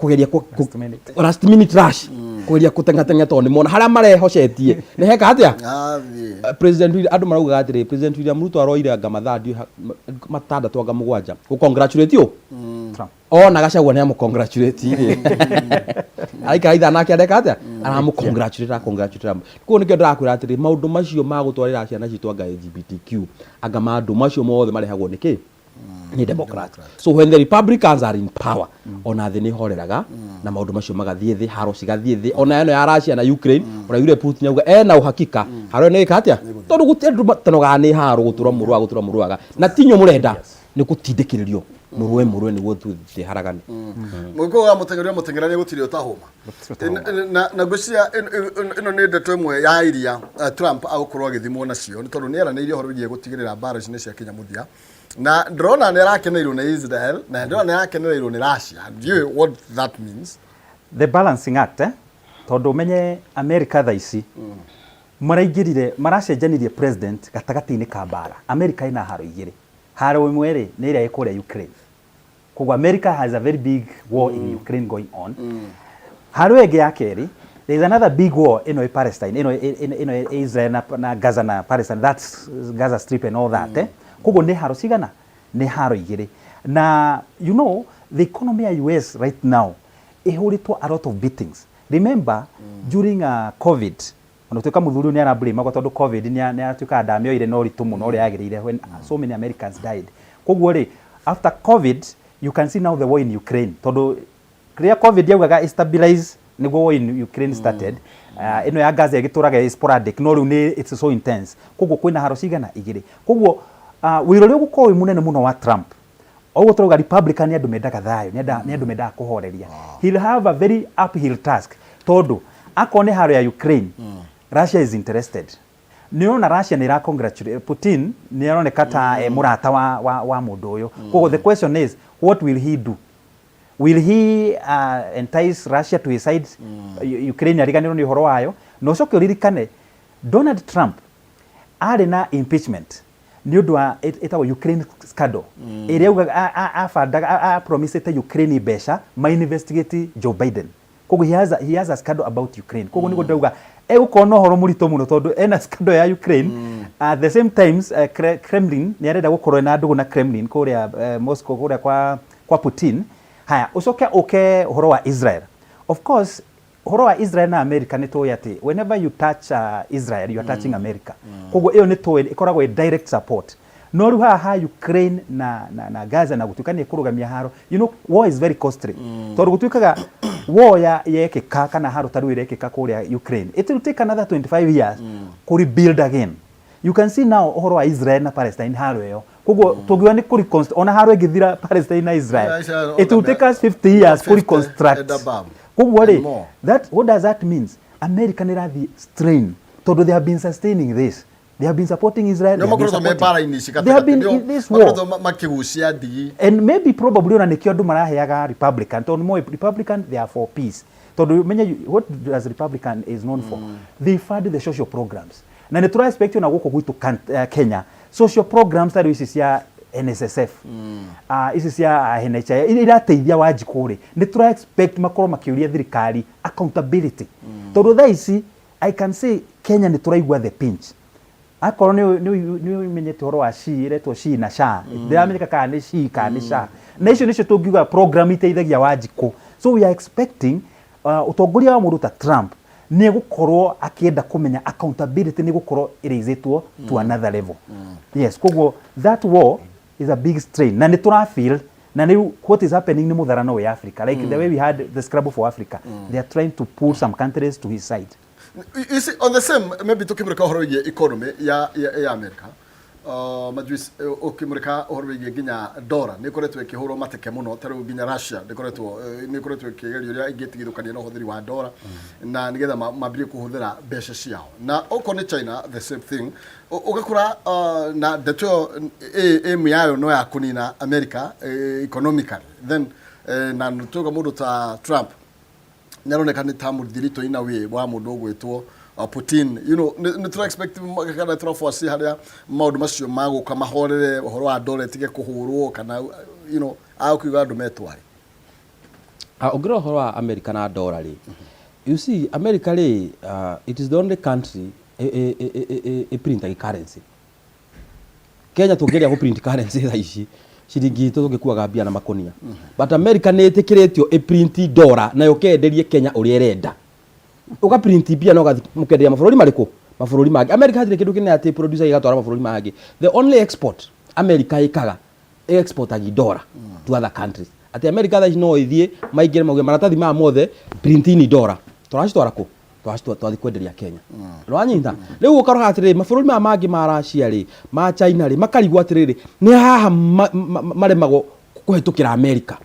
Speaker 3: kũgeria
Speaker 2: Last minute.
Speaker 3: Last minute rush, kũgeria kũteng'ateng'a, tondũ nĩ mona harĩa marehocetie nĩ heka atĩa?
Speaker 1: Athiĩ.
Speaker 3: President andũ maraugaga atĩrĩ, President William Ruto aroire anga mathaa ndiũĩ matandatũ anga 7 gũ congratulate ũ?
Speaker 2: Trump.
Speaker 3: Ona Gachagua nĩ amũ congratulate rĩ, araikara ithaa nake areka atĩa? Aramũ congratulate, ara congratulate Trump. Koguo nĩkĩo ndĩrakwĩra atĩrĩ, maũndũ macio ma gũtwarĩra ciana citũ anga LGBTQ, anga mandũ macio mothe marehagwo nĩ kĩ? Nĩ Democrat. So when the Republicans are in power, ona thĩ nĩ horeraga na maũndũ macio magathiĩ thĩ, haro cigathiĩ thĩ. Ona ĩno ya Russia na Ukraine, ũraiguire Putin auga ena uhakika haro ĩno ĩka atĩa, tondũ gũtirĩ andũ matanogaga nĩ haro, gũtũra mũrũaga, gũtũra mũrũaga, na tinyo mũrenda nĩ gũtindĩkĩrĩrio mũrũe, mũrũe nĩguo thĩ haragane.
Speaker 1: Mũgĩkũyũ wa mũteng'eri wa mũteng'erania gũtirĩ ũtahũma. Na ngwĩciria ĩno nĩ ndeto ĩmwe ya iria Trump agũkorwo agĩthimwo nacio, nĩ tondũ nĩ eranĩire ũhoro wĩgiĩ gũtigĩrĩra mbara ici nĩ ciakinya mũthia, na ndĩrona nĩ arakenereirwo nĩ Israel na ndĩrona nĩ arakenereirwo nĩ Russia. Ndiũĩ what that means.
Speaker 2: The balancing act, eh? Tondũ ũmenye America thaa ici maraingĩrire, maracenjanirie president gatagatĩ-inĩ ka mbara. America ĩna haro igĩrĩ. Haro ĩmwe rĩ, nĩ ĩrĩa ĩ kũrĩa Ukraine. Koguo America has a very big war in Ukraine going on. Haro ĩngĩ ya kerĩ, there is another big war ĩno ĩ Palestine, ĩno ĩ Israel na Gaza na Palestine, that's Gaza Strip and all that, eh? Koguo nĩ haro cigana? Nĩ haro igĩrĩ. Na you know the economy ya US right now ĩhũrĩtwo a lot of beatings. Remember during COVID, ona gũtuĩka mũthuri ũyũ nĩ arablamagwo tondũ COVID nĩ atuĩkaga ndamĩoire na ũritũ mũno ũrĩa yagĩrĩire when so many Americans died. Koguo rĩ, after COVID you can see now the war in Ukraine, tondũ rĩrĩa COVID yaugaga stabilize nĩguo war in Ukraine started. Ĩno ya Gaza ĩgĩtũraga ĩ sporadic, no rĩu nĩ it's so intense. Koguo kwĩna haro cigana? Igĩrĩ. Koguo wĩra ũrĩa ũgũkorwo wĩ mũnene mũno wa Trump, oguo tũrauga Republican nĩ andũ mendaga thayũ, nĩ andũ mendaga kũhoreria, he'll have a very uphill task, tondũ akorwo nĩ haro ya Ukraine, Russia is interested. Nĩ ũrona Russia nĩ ĩra congratulate Putin, nĩ aroneka ta mũrata wa mũndũ ũyũ. Koguo the question is, what will he do? Will he entice Russia to his side? Ukraine ariganĩrwo nĩ ũhoro wayo. Na ũcoke ũririkane Donald Trump arĩ na impeachment nĩ ũndũ wa ĩtagwo Ukraine scandal, ĩrĩa augaga abandaga apromisĩte Ukraine mbeca ma investigate Joe Biden. Koguo he has a scandal about Ukraine. Koguo nĩguo ndauga egũkorwo na ũhoro mũritũ mũno, tondũ ena scandal ya Ukraine. At the same times, Kremlin nĩ arenda gũkorwo ena ndũgũ na Kremlin kũrĩa Moscow, kũrĩa kwa Putin. Haya, ũcoke ũke ũhoro wa Israel. Of course, ũhoro wa Israel na America, nĩ tũĩ atĩ whenever you touch Israel, you are touching America. Koguo ĩyo nĩ tũĩ ĩkoragwo ĩ direct support. No rĩu haha ha Ukraine na Gaza, na gũtuĩka nĩ ĩkũrũgamia haro, war is very costly, tondũ gũtuĩkaga war ya yekĩka kana haro ta rĩu ĩrekĩka kũrĩa Ukraine, it will take another 25 years kũ rebuild again. You can see now ũhoro wa Israel na Palestine, haro ĩyo. Koguo tũngiuga nĩ kũ ona haro ĩngĩthira Palestine na Israel,
Speaker 1: Yeah, Israel
Speaker 2: it will take us 50 years
Speaker 1: 50
Speaker 2: kũ reconstruct.
Speaker 1: And above.
Speaker 2: Koguo rĩ,
Speaker 1: And more.
Speaker 2: that what does that means? America nĩ ĩrathiĩ strain, tondũ they have been sustaining this. They have been supporting Israel.
Speaker 1: Nĩo
Speaker 2: They have been
Speaker 1: makoretwo me mbara-inĩ ici.
Speaker 2: They have been in this war.
Speaker 1: Makoretwo makĩgucia ndigi.
Speaker 2: And maybe probably ona nĩkĩo andũ maraheaga Republican, tondũ moĩ Republican, they are for peace. Tondũ menye what does Republican is known for? They fund the social programs, na nĩ tũra expect ona gũkũ gwitũ Kenya, social programs ta rĩu ici cia NSSF, ici cia NHIF iria irateithia Wanjikũ rĩ, nĩ tũra expect makorwo makĩũria thirikari accountability, tondũ thaa ici I can say Kenya nĩ tũraigua the pinch. Akorwo nĩ ũmenyete ũhoro wa SHI, ĩretwo SHI na SHA, ndĩramenyeka kana nĩ SHI kana nĩ SHA, na icio nĩcio tũngiuga program iteithagia Wanjikũ. So we are expecting ũtongoria wa mũndũ ta Trump Nĩ egũkorwo akĩenda kũmenya accountability nĩ gũkorwo ĩraisĩtwo to another level. Yes, koguo that war is a big strain na nĩ tũra feel na rĩu what is happening nĩ mũtharano wĩ Africa, like the way we had the scramble for Africa. They are trying to pull some countries to his side.
Speaker 1: You see, on the same, maybe tukimurika ũhoro wĩgiĩ economy ya America, Majuice, ũkĩmũrĩka ũhoro wĩgiĩ nginya dollar nĩ ĩkoretwo ĩkĩhũrwo mateke mũno. Ta rĩu nginya Russia nĩ ĩkoretwo ĩkĩgeria ũrĩa ĩngĩtigithũkania na ũhũthĩri wa dollar na nĩgetha mambĩrĩrie kũhũthĩra mbeca ciao, na okorwo nĩ China, the same thing. Ũgakora na ndeto ĩyo aim yayo no ya kũnina America economically. Then na nĩtũga mũndũ ta Trump nĩ aroneka nĩ ta mũthiritũ in a way wa mũndũ ũgwĩtwo Putin. Nĩ tũra expect kana tũra foresee harĩa maũndũ macio magũka mahorere, ũhoro wa dollar ĩtige kũhũrwo, kana agũkiuga andũ metware?
Speaker 3: Ũngĩrora ũhoro wa America na dollar rĩ, you see, America rĩ, it is the only country ĩ printaga currency. Kenya tũngĩgeria gũ print currency thaa ici, ciringi itũ tũngĩkuaga mbia na makonia, but America nĩ ĩtĩkĩrĩtio ĩ print dollar nayo kenderie Kenya ũrĩa ĩrenda. Ũga print mbia na ũgathiĩ mũkenderia mabũrũri marĩkũ? Mabũrũri mangĩ. America hatirĩ kĩndũ kĩnene atĩ producer ĩgatwara mabũrũri mangĩ. The only export America ĩkaga, exportagi dollar to other countries. Atĩ America thaa ici no ĩthiĩ maingĩre mauge maratathi maya mothe printini dollar, tũracitwara kũ? Twacitwara twathiĩ kwenderia Kenya. Nĩwanyita? Rĩu ũkarora atĩrĩrĩ, mabũrũri maya mangĩ ma Russia rĩ, ma China rĩ, makarigwo atĩrĩrĩ, nĩ haha maremagwo kũhetũkĩra America,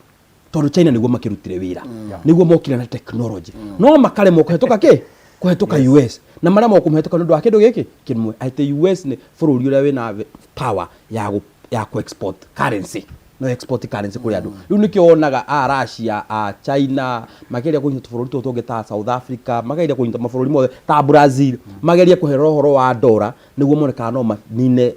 Speaker 3: tondũ China nĩguo makĩrutire wĩra, nĩguo mokire na technology, no makaremwo kũhetũka kĩ? Kũhetũka US. Na maremwo kũmĩhetũka nĩ ũndũ wa kĩndũ gĩkĩ kĩmwe, atĩ US nĩ bũrũri ũrĩa wĩna power ya ku export currency, no export currency kũrĩ andũ. Rĩu nĩkĩo wonaga a Russia, a China mageria kũnyita tũbũrũri tũtũ tũngĩ ta South Africa, mageria kũnyita mabũrũri mothe ta Brazil, magerie kũherera ũhoro wa dollar nĩguo mone kana no manine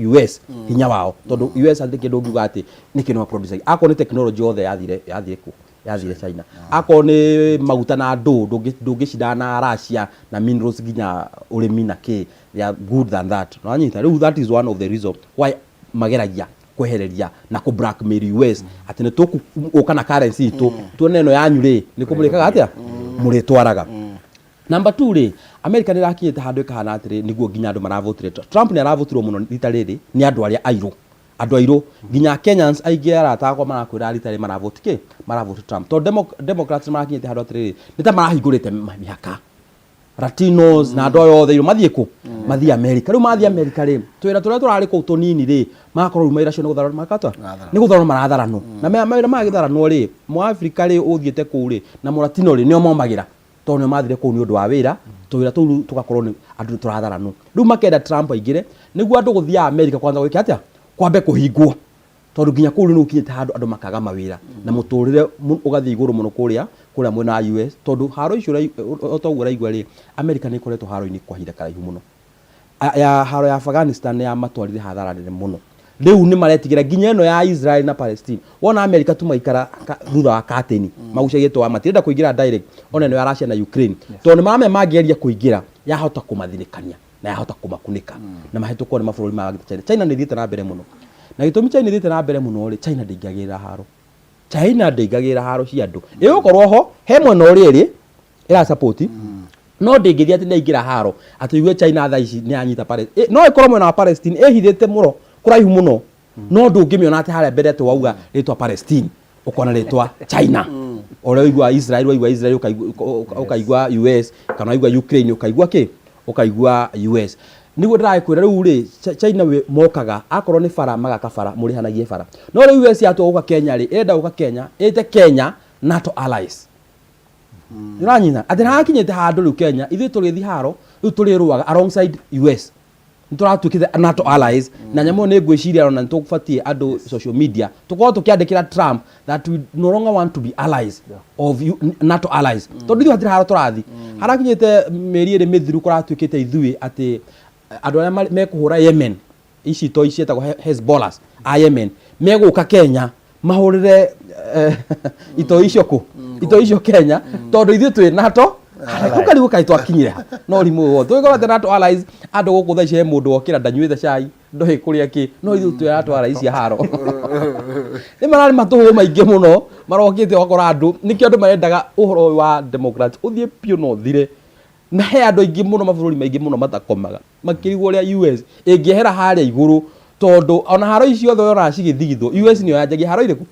Speaker 3: US hinya wao, tondũ US hatirĩ kĩndũ ũngiuga atĩ nĩ kĩndũ maproduce. Akorwo nĩ technology yothe yathire kũ? Yathire China. Akorwo nĩ maguta na ndũ, ndũngĩcindana na Russia na minerals, nginya ũrĩmi na kĩ, they are good than that. Nĩwanyita? Rĩu that is one of the reason why mageragia kwehereria na kũ blackmail US atĩ nĩ tũgũka na currency itũ, tuone ĩno yanyu rĩ, nĩ kũmũrĩkaga atĩa mũrĩtwaraga. Number two rĩ, America nĩ ĩrakinyĩte handũ ĩkahana atĩrĩ, nĩguo nginya andũ maravotire Trump. Nĩ aravotirwo mũno rita rĩrĩ nĩ andũ arĩa airũ, andũ airũ, nginya Kenyans aingĩ arata akwa marakwĩra rita rĩrĩ maravoti kĩ? Maravoti Trump, tondũ Democrats nĩ marakinyĩte handũ atĩrĩrĩ, nĩ ta marahingũrĩte mĩhaka, Latinos na andũ aya othe airũ mathiĩ kũ? Mathiĩ America. Rĩu mathiĩ America rĩ, twĩra tũrĩa tũrarĩ kũu tũnini rĩ, magakorwo rĩu mawĩra cio nĩ gũtharwo makata, nĩ gũtharwo maratharanwo na mawĩra magĩtharanwo rĩ, Mũafrika rĩ ũthiĩte kũu rĩ na Mũlatino rĩ, nĩo momagĩra, tondũ nĩo mathire kũu nĩ ũndũ wa wĩra. Tũwĩra tũu rĩu tũgakorwo nĩ andũ tũratharanwo. Rĩu makenda Trump aingĩre nĩguo andũ gũthiaga America kwanza gwĩka atĩa? Kwambe kũhingwo, tondũ nginya kũu rĩu nĩ gũkinyĩte handũ andũ makaga mawĩra na mũtũrĩre ũgathiĩ igũrũ mũno kũrĩa mwena wa US, tondũ haro icio o ta ũguo ũraigua rĩ, America nĩ ĩkoretwo haro-inĩ kwa ihinda karaihu mũno. Ya haro ya Afghanistan nĩ yamatwarire hathara nene mũno. Rĩu nĩ maretigĩra nginya ĩno ya Israel na Palestine. Wona America tu maikara thutha wa kateni magucagie twa, matirenda kũingĩra direct, ona ĩno ya Russia na Ukraine, tondũ nĩ maramenya mangĩgeria kũingĩra yahota kũmathirĩkania na yahota kũmakunĩka na mahĩtũkwo nĩ mabũrũri ma China. China nĩ ĩthiĩte na mbere mũno, na gĩtũmi China ĩthiĩte na mbere mũno rĩ, China ndĩingagĩrĩra haro. China ndĩingagĩrĩra haro cia andũ. Ĩgũkorwo ho he mwena ũrĩa ĩrĩ ĩra support, no ndĩngĩthiĩ atĩ nĩaingĩra haro atĩ igue China thaa ici nĩ yanyita Palestine. No ĩkorwo mwena wa Palestine ĩhithĩte mũno kũraihu mũno, no ndũngĩmĩona atĩ harĩa mbere atĩ wauga rĩtwa Palestine ũkona rĩtwa China. Ũrĩa waigua Israel, waigua Israel ũkaigua US, kana waigua Ukraine ũkaigua kĩ? Ũkaigua US. Nĩguo ndĩragĩkwĩra rĩu rĩ, China mokaga akorwo nĩ bara magaka bara, mũrĩhanagie bara. No rĩu US yatua gũka Kenya rĩ, ĩrenda gũka Kenya ĩte Kenya NATO allies. Nĩũranyita atĩ nĩhakinyĩte handũ rĩu Kenya ithuĩ tũrĩthi haro rĩu tũrĩrũaga alongside US, nĩtũratuĩkĩte NATO allies. Na nyamũ ĩyo nĩ ngwĩciria ona nĩtũbatiĩ andũ social media tũkorwo tũkĩandĩkĩra Trump that we no longer want to be allies of you, NATO allies, tondũ ithuĩ hatirĩ haro tũrathi. Harakinyĩte mĩeri 2 mĩthiru kũratuĩkĩte ithuĩ atĩ andũ arĩa mekũhũra Yemen ici to ciĩtagwo Hezbollahs a Yemen megũka Kenya mahũrĩre itoi icio kũ itoi icio Kenya, tondũ ithuĩ twĩ NATO. Ũkarigwo kaĩ twakinyire ha? No rimũ wothe tũgĩkorwo atĩ NATO allies andũ gũkũ thaa ici he mũndũ wokĩra ndanyuĩte cai. Ndoĩ kũrĩa kĩ no ithuĩ tũratwara ici haro. Nĩ mararĩ matũhũ maingĩ mũno marokĩte, ũgakora andũ nĩkĩo andũ marendaga ũhoro ũyũ wa Democrats ũthiĩ biũ na ũthire. Na he andũ aingĩ mũno, mabũrũri maingĩ mũno matakomaga makĩrigwo ũrĩa US ĩngĩehera harĩa igũrũ, tondũ ona haro ici ciothe wonaga cigĩthigithwo, US nĩyo yanjagia haro irĩkũ.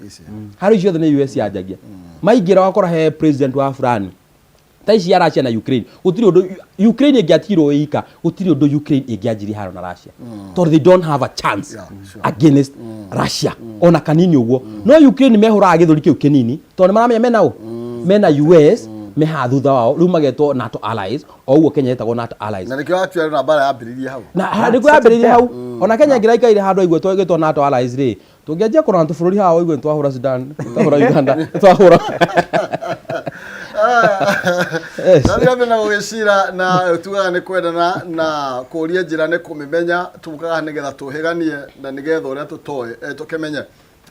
Speaker 3: Haro ici ciothe nĩ US yanjagia. Maingĩra wakora he president wa fulani ta ici ya Russia na Ukraine, gũtirĩ ũndũ Ukraine ĩngĩatigirwo ĩika, gũtirĩ ũndũ Ukraine ĩngĩanjirie haro na Russia, tondũ they don't have a chance against Russia ona kanini ũguo. No Ukraine mehũraga gĩthũri kĩu kĩnini tondũ nĩ maramenya mena ũ, mena US me haha thutha wao, rĩu magetwo NATO allies, o ũguo Kenya ĩtagwo NATO allies.
Speaker 1: Na nĩkĩo actually na mbara yambĩrĩirie hau.
Speaker 3: Na nĩguo yambĩrĩirie hau. Ona Kenya ĩngĩraikaire handũ aigue twagĩtwo NATO allies rĩ, tũngĩanjia kũrora tũbũrũri haha ũigue nĩtwahũra Sudan, twahũra Uganda, twahũra.
Speaker 1: Nathiĩ mbere na gũgĩcira na tugaga nĩ kwendana na kũria njĩra nĩ kũmĩmenya. Tũkaga nĩgetha tũhĩganie na nĩgetha ũrĩa tũtoĩ tũkĩmenye,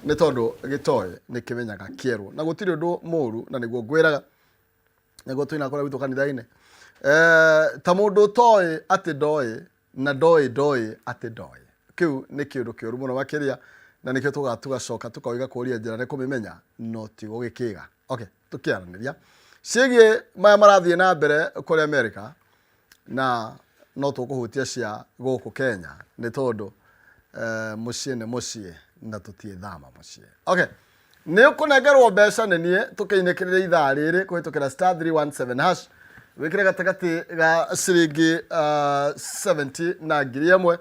Speaker 1: nĩ tondũ gĩtoĩ nĩ kĩmenyaga kĩerũ na gũtirĩ ũndũ mũru, na nĩguo ngwĩraga, nĩguo tũina kũrĩa gwitũ kanitha-inĩ, ta mũndũ ũtoĩ atĩ ndoĩ na ndoĩ ndoĩ atĩ ndoĩ. Kĩu nĩ kĩũndũ kĩũru mũno makĩria, na nĩkĩo tugaga tugacoka tukoiga kũria njĩra nĩ kũmĩmenya no ti gũgĩkĩga. Okay, tũkĩaranĩria ciĩgiĩ maya marathiĩ na mbere kũrĩa America, na no tũkũhutia cia gũkũ Kenya, nĩ tondũ mũciĩ nĩ mũciĩ na tũtiĩthama mũciĩ. Okay, nĩ ũkũnengerwo mbeca nĩ niĩ tũkĩinĩkĩrĩria ithaa rĩrĩ kũhĩtũkĩra star 317 hash, wĩkĩre gatagatĩ ga ciringi 70 na 1000,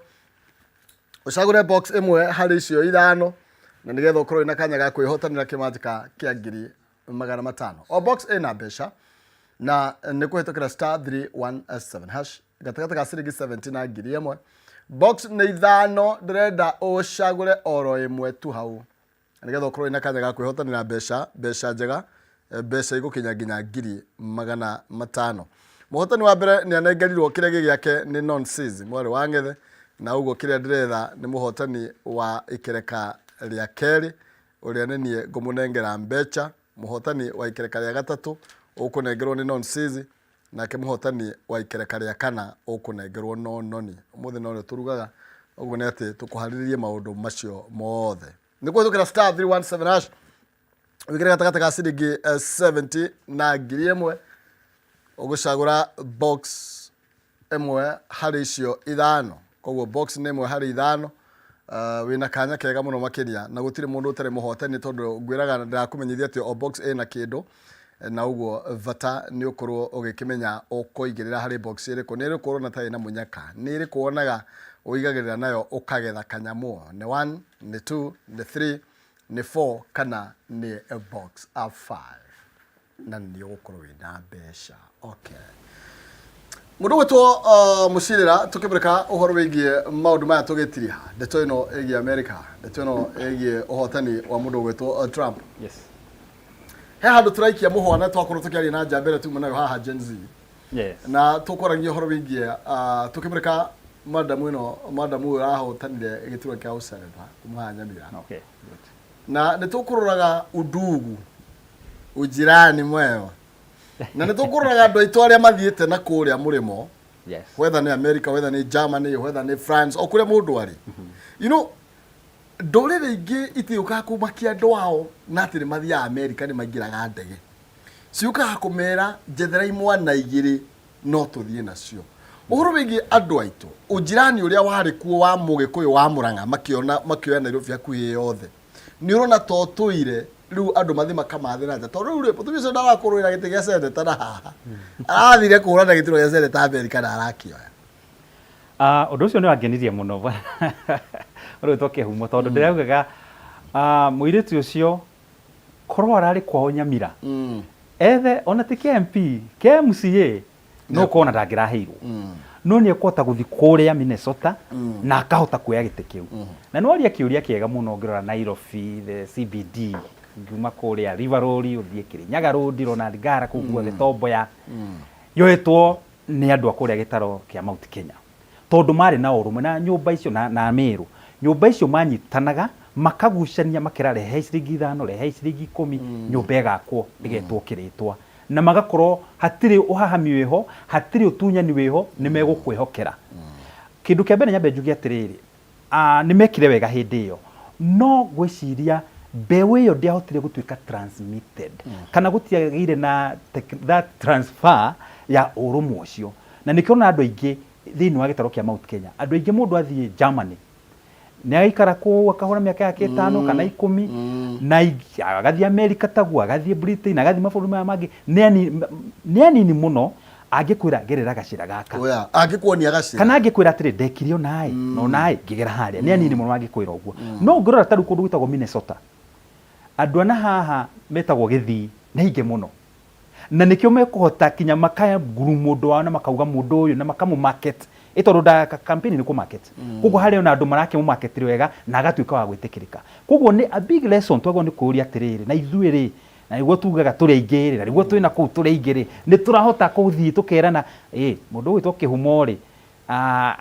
Speaker 1: ũcagũre box ĩmwe harĩ icio ithano, na nĩgetha ũkorwo wĩna kanya ga kwĩhotanĩra kĩmanjĩka kĩa 500,000. O box ĩna mbeca na nĩ kũhĩtũkĩra star 317 hash, gatagatĩ ga ciringi 70 na 1000. Box nĩ ithano, ndĩrenda ũcagũre oro ĩmwe tu hau nĩgetha ũkorwo wĩna kanya ga kwĩhotanĩra mbeca, mbeca njega, mbeca igũkinya nginya 500,000. Mũhotani wa mbere nĩ anengerirwo kĩrĩa gĩ gĩake nĩ Nonsis mwarĩ wa Ng'ethe, na ũguo kĩrĩa ndĩretha nĩ mũhotani wa ikereka rĩa kerĩ, ũrĩa nĩ niĩ ngũmũnengera mbeca. Mũhotani wa ikereka rĩa gatatũ ũkũnengerwo nĩ Nonsis, nake mũhotani wa ikereka rĩa kana ũkũnengerwo no noni. Ũmũthĩ no rĩo tũrugaga, ũguo nĩ atĩ tũkũharĩrĩrie maũndũ macio mothe. Nĩ kũhĩtũkĩra star 317 hash, wĩkĩre gatagatĩ ga ciringi 70 na 1000, ũgũcagũra box ĩmwe harĩ icio ithano. Koguo box nĩ ĩmwe harĩ ithano, wĩna kanya kega mũno makĩria, na gũtirĩ mũndũ ũtarĩ mũhotani, tondũ ngwĩraga ndĩrakũmenyithia atĩ o box ĩna kĩndũ, na ũguo bata nĩ ũkorwo ũgĩkĩmenya ũkũigĩrĩra harĩ box ĩrĩkũ, nĩ ĩrĩkũ ũrona ta ĩna mũnyaka, nĩ ĩrĩkũ wonaga ũigagĩrĩra nayo ũkagetha kanyamũ, nĩ 1, nĩ 2, nĩ 3, nĩ 4 kana nĩ box 5, na nĩ ũgũkorwo wĩna mbeca. Okay, mũndũ gwĩtwo mũcirĩra, tũkĩmũrĩka ũhoro wĩgiĩ maũndũ maya, tũgĩtiriha ndeto ĩno ĩgiĩ America, ndeto ĩno ĩgiĩ ũhotani wa mũndũ ũgwĩtwo Trump. He handũ tũraikia mũhwana, twakorwo tũkĩaria na njamba ĩrĩa tuma nayo haha, Gen Z, na tũkwaragia ũhoro wĩgiĩ tũkĩmũrĩka madamu ĩno, madamu ũyũ ũrahotanire gĩturwa kĩa ũseneta kuma haha Nyamira.
Speaker 2: Okay, good.
Speaker 1: Na nĩ tũkũroraga undugu, ujirani mwema, na nĩ tũkũroraga andũ aitũ arĩa mathiĩte na kũrĩa mũrĩmo, whether nĩ America, whether nĩ Germany, whether nĩ France, o kũrĩa mũndũ arĩ. Ndũrĩrĩ ingĩ itiũkaga kũmakia andũ ao na atĩ nĩ mathiaga America, nĩ maingĩraga ndege, ciũkaga kũmera njetherai mwana igĩrĩ no tũthiĩ nacio. Ũhoro wĩgiĩ andũ aitũ, ũnjirani ũrĩa warĩ kuo wa mũgĩkũyũ wa Mũrang'a, makĩona makĩoya Nairobi hakuhĩ yothe, nĩ ũrona to tũire rĩu andũ mathiĩ makamathĩra nja, tondũ rĩu rĩ, mũtumia ũcio ndarakũrũĩra gĩtĩ gĩa seneta na haha arathire kũhũrana gĩturwa gĩa seneta Amerika na arakĩoya.
Speaker 2: Ũndũ ũcio nĩ wangenirie mũno ũrĩa kĩhumo, tondũ ndĩraugaga mũirĩtu ũcio korwo ararĩ kwao Nyamira, ethe ona ti kĩa MP, kĩa MCA, no ũkona ndangĩraheirwo, no nĩ ekũhota gũthiĩ kũrĩa Minnesota na akahota kuoya gĩtĩ kĩu. Na nĩ waria kĩũria kĩega mũno. Ũngĩrora Nairobi, the CBD, ngiuma kũrĩa River Road ũthiĩ Kirinyaga Road, Ronald Ngara, kũu guothe Tomboya yoetwo nĩ andũ a kũrĩa gĩtaro kĩa Mount Kenya, tondũ marĩ na ũrũmwe na nyũmba icio na Meru, nyũmba icio manyitanaga makagucania, makera rehei ciringi 5, rehei ciringi 10, nyũmba ĩgakwo ĩgetwo kĩrĩtwa, na magakorwo hatirĩ ũhahami wĩho, hatirĩ ũtunyani wĩho, nĩ megũkwĩhokera. Kĩndũ kĩa mbere nyambe njuge atĩrĩrĩ, Nĩ mekire wega hĩndĩ ĩyo, no ngwĩciria mbeũ ĩyo ndĩahotire gũtuĩka transmitted kana gũtiagĩire na that transfer ya ũrũmwe ũcio. Na nĩkĩo ũrona andũ aingĩ thĩinĩ wa gĩtarũ kĩa Mount Kenya, andũ aingĩ mũndũ athiĩ Germany, nĩ agaikara kũu akahũra mĩaka yake ĩtano kana 10 na agathiĩ America taguo, agathiĩ Britain, agathiĩ mabũrũri maya mangĩ, nĩ anini mũno angĩkwĩra gerera gacĩra gaka.
Speaker 1: Oya, angĩkuonia gacĩra.
Speaker 2: Kana angĩkwĩra atĩrĩ ndekire ũnaĩ na ũnaĩ ngĩgera harĩa, nĩ anini mũno angĩkwĩra ũguo. No ũngĩrora ta rĩu kũndũ gwĩtagwo Minnesota, andũ ana haha metagwo Gĩthii nĩ aingĩ mũno, na nĩkĩo mekũhota kinya makaya nguru mũndũ wao na makauga mũndũ ũyũ na makamũ market, ĩ tondũ nda campaign nĩ kũ market, koguo harĩ ona andũ marakĩmũ market wega na agatuĩka wa gwĩtĩkĩrĩka. Koguo nĩ a big lesson twagĩrĩirwo nĩ kwĩyũria atĩrĩrĩ, na ithuĩ rĩ, na nĩguo tugaga tũrĩ aingĩ rĩ, na nĩguo twĩna kũu tũrĩ aingĩ rĩ, nĩ tũrahota kũthiĩ tũkerana, ĩ mũndũ ũgwĩtwo Kĩhumo rĩ,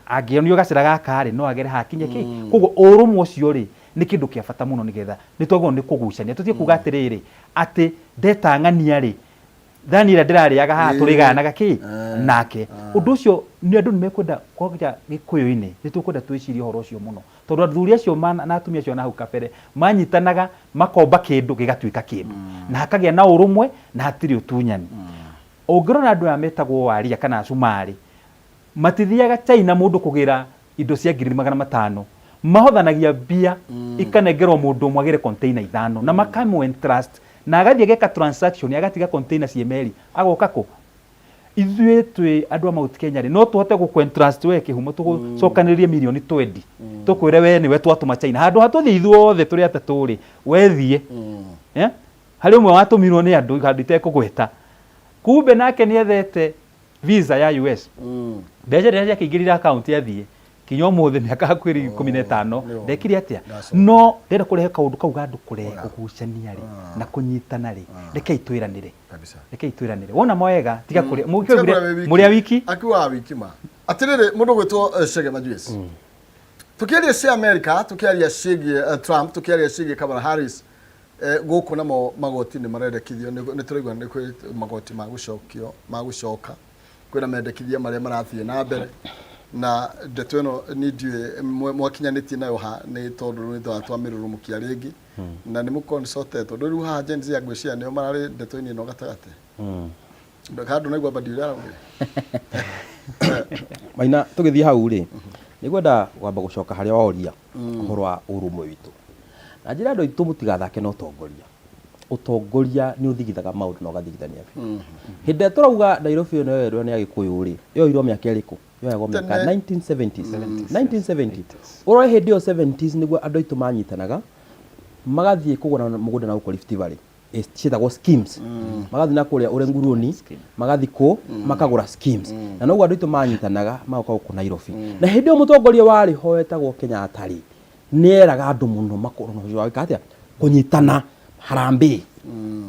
Speaker 2: angĩonio gacĩra gaka rĩ, no agere hakinye kĩ. Koguo ũrũmwe ũcio rĩ, nĩ kĩndũ kĩa bata mũno nĩgetha nĩ twagĩrĩirwo nĩ kũgucania. Tũtige kuga atĩrĩrĩ, atĩ ndeta ng'ania rĩ, thani ĩrĩa ndĩrarĩaga haha tũrĩgayanaga kĩ nake. Ũndũ ũcio nĩ andũ nĩ mekwenda kwanja Gĩkũyũ-inĩ, nĩ tũkwenda twĩcirie ũhoro ũcio mũno. Tondũ athuri acio na atumia acio na hau kabere manyitanaga makomba kĩndũ gĩgatuĩka kĩndũ na hakagĩa na ũrũmwe na hatirĩ ũtunyani. Ũngĩrora andũ aya metagwo Waria kana Acumarĩ, matithiaga China mũndũ kũgĩra indo cia 500,000, mahothanagia mbia ikanengerwo mũndũ ũmwe agĩre container ithano na makamũ entrust na agathiĩ ageka transaction agatiga container ciĩ meri agoka kũ? Ithuĩ twĩ andũ a Mount Kenya rĩ, no tũhote gũkũ entrust we Kĩhumo tũgũcokanĩrĩrie mirioni twendi tũkwĩre we nĩwe twatũma China handũ ha tũthiĩ ithuothe tũrĩ atatũ rĩ, we thiĩ. Eh? Harĩ ũmwe watũmirwo nĩ andũ handũ itekũgweta, kumbe nake nĩ ethete visa ya US, mbeca rĩrĩa ciakĩingĩrire akaunti athiĩ kinya ũmũthĩ mĩaka hakuhĩ 15 ndekire atĩa. No ndĩrenda kũrehe kaũndũ kau ga andũ kũgucania rĩ na kũnyitana rĩ, rekei twĩranĩre.
Speaker 1: Kabisa.
Speaker 2: Rekei twĩranĩre, wona mawega tiga kũrĩa
Speaker 1: Tiga kũrĩa wĩ wiki.
Speaker 2: Mũrĩa wiki.
Speaker 1: Akiugaga wiki ma. Atĩrĩrĩ, mũndũ gwĩtwo Chege Majuice. Tũkĩaria cia America, tũkĩaria ciĩgiĩ Trump, tũkĩaria ciĩgiĩ Kamala Harris, gũkũ namo magoti nĩ marendekithio, nĩ tũraigua nĩ kwĩ magoti ma gũcokio, ma gũcoka, kwĩna mendekithia marĩa marathiĩ na mbere, na ndeto ĩno niĩ ndiũĩ mwakinyanĩtie nayo ha, nĩ tondũ nĩ twamĩrũrũmũkia rĩngĩ. Na nĩ mũconsulted, tondũ rĩu haha Gen Z ngwĩciria nĩo mararĩ ndeto-inĩ ĩno gatagatĩ. Kana ndũnaigua Mbadi ũrĩa araugire?
Speaker 3: Maina, tũgĩthiĩ hau rĩ, nĩ ngwenda kwamba gũcoka harĩa woria ũhoro wa ũrũmwe witũ. Na njĩra andũ aitũ mũtigathake na ũtongoria. Ũtongoria nĩ ũthigithaga maũndũ na ũgathigithania biũ. Hĩndĩ ĩrĩa tũrauga Nairobi ĩno yoirwo nĩ Agĩkũyũ rĩ, yoirwo mĩaka ĩrĩkũ? Yoyagwo mĩaka
Speaker 1: Tene.
Speaker 3: 1970s. 1970. Ũrore hĩndĩ ĩyo 70s nĩguo andũ aitũ manyitanaga magathiĩ kũgũra mũgũnda na gũkũ Rift Valley. Ciĩtagwo schemes. Magathiĩ na kũrĩa Ũrenguruni, magathiĩ kũ, makagũra schemes. Na noguo andũ aitũ manyitanaga magoka gũkũ Nairobi. Na hĩndĩ ĩyo mũtongoria warĩ ho wetagwo Kenyatta rĩ, nĩ eraga andũ mũno makorwo na ũhoro wa gwĩka atĩa? Kũnyitana harambee.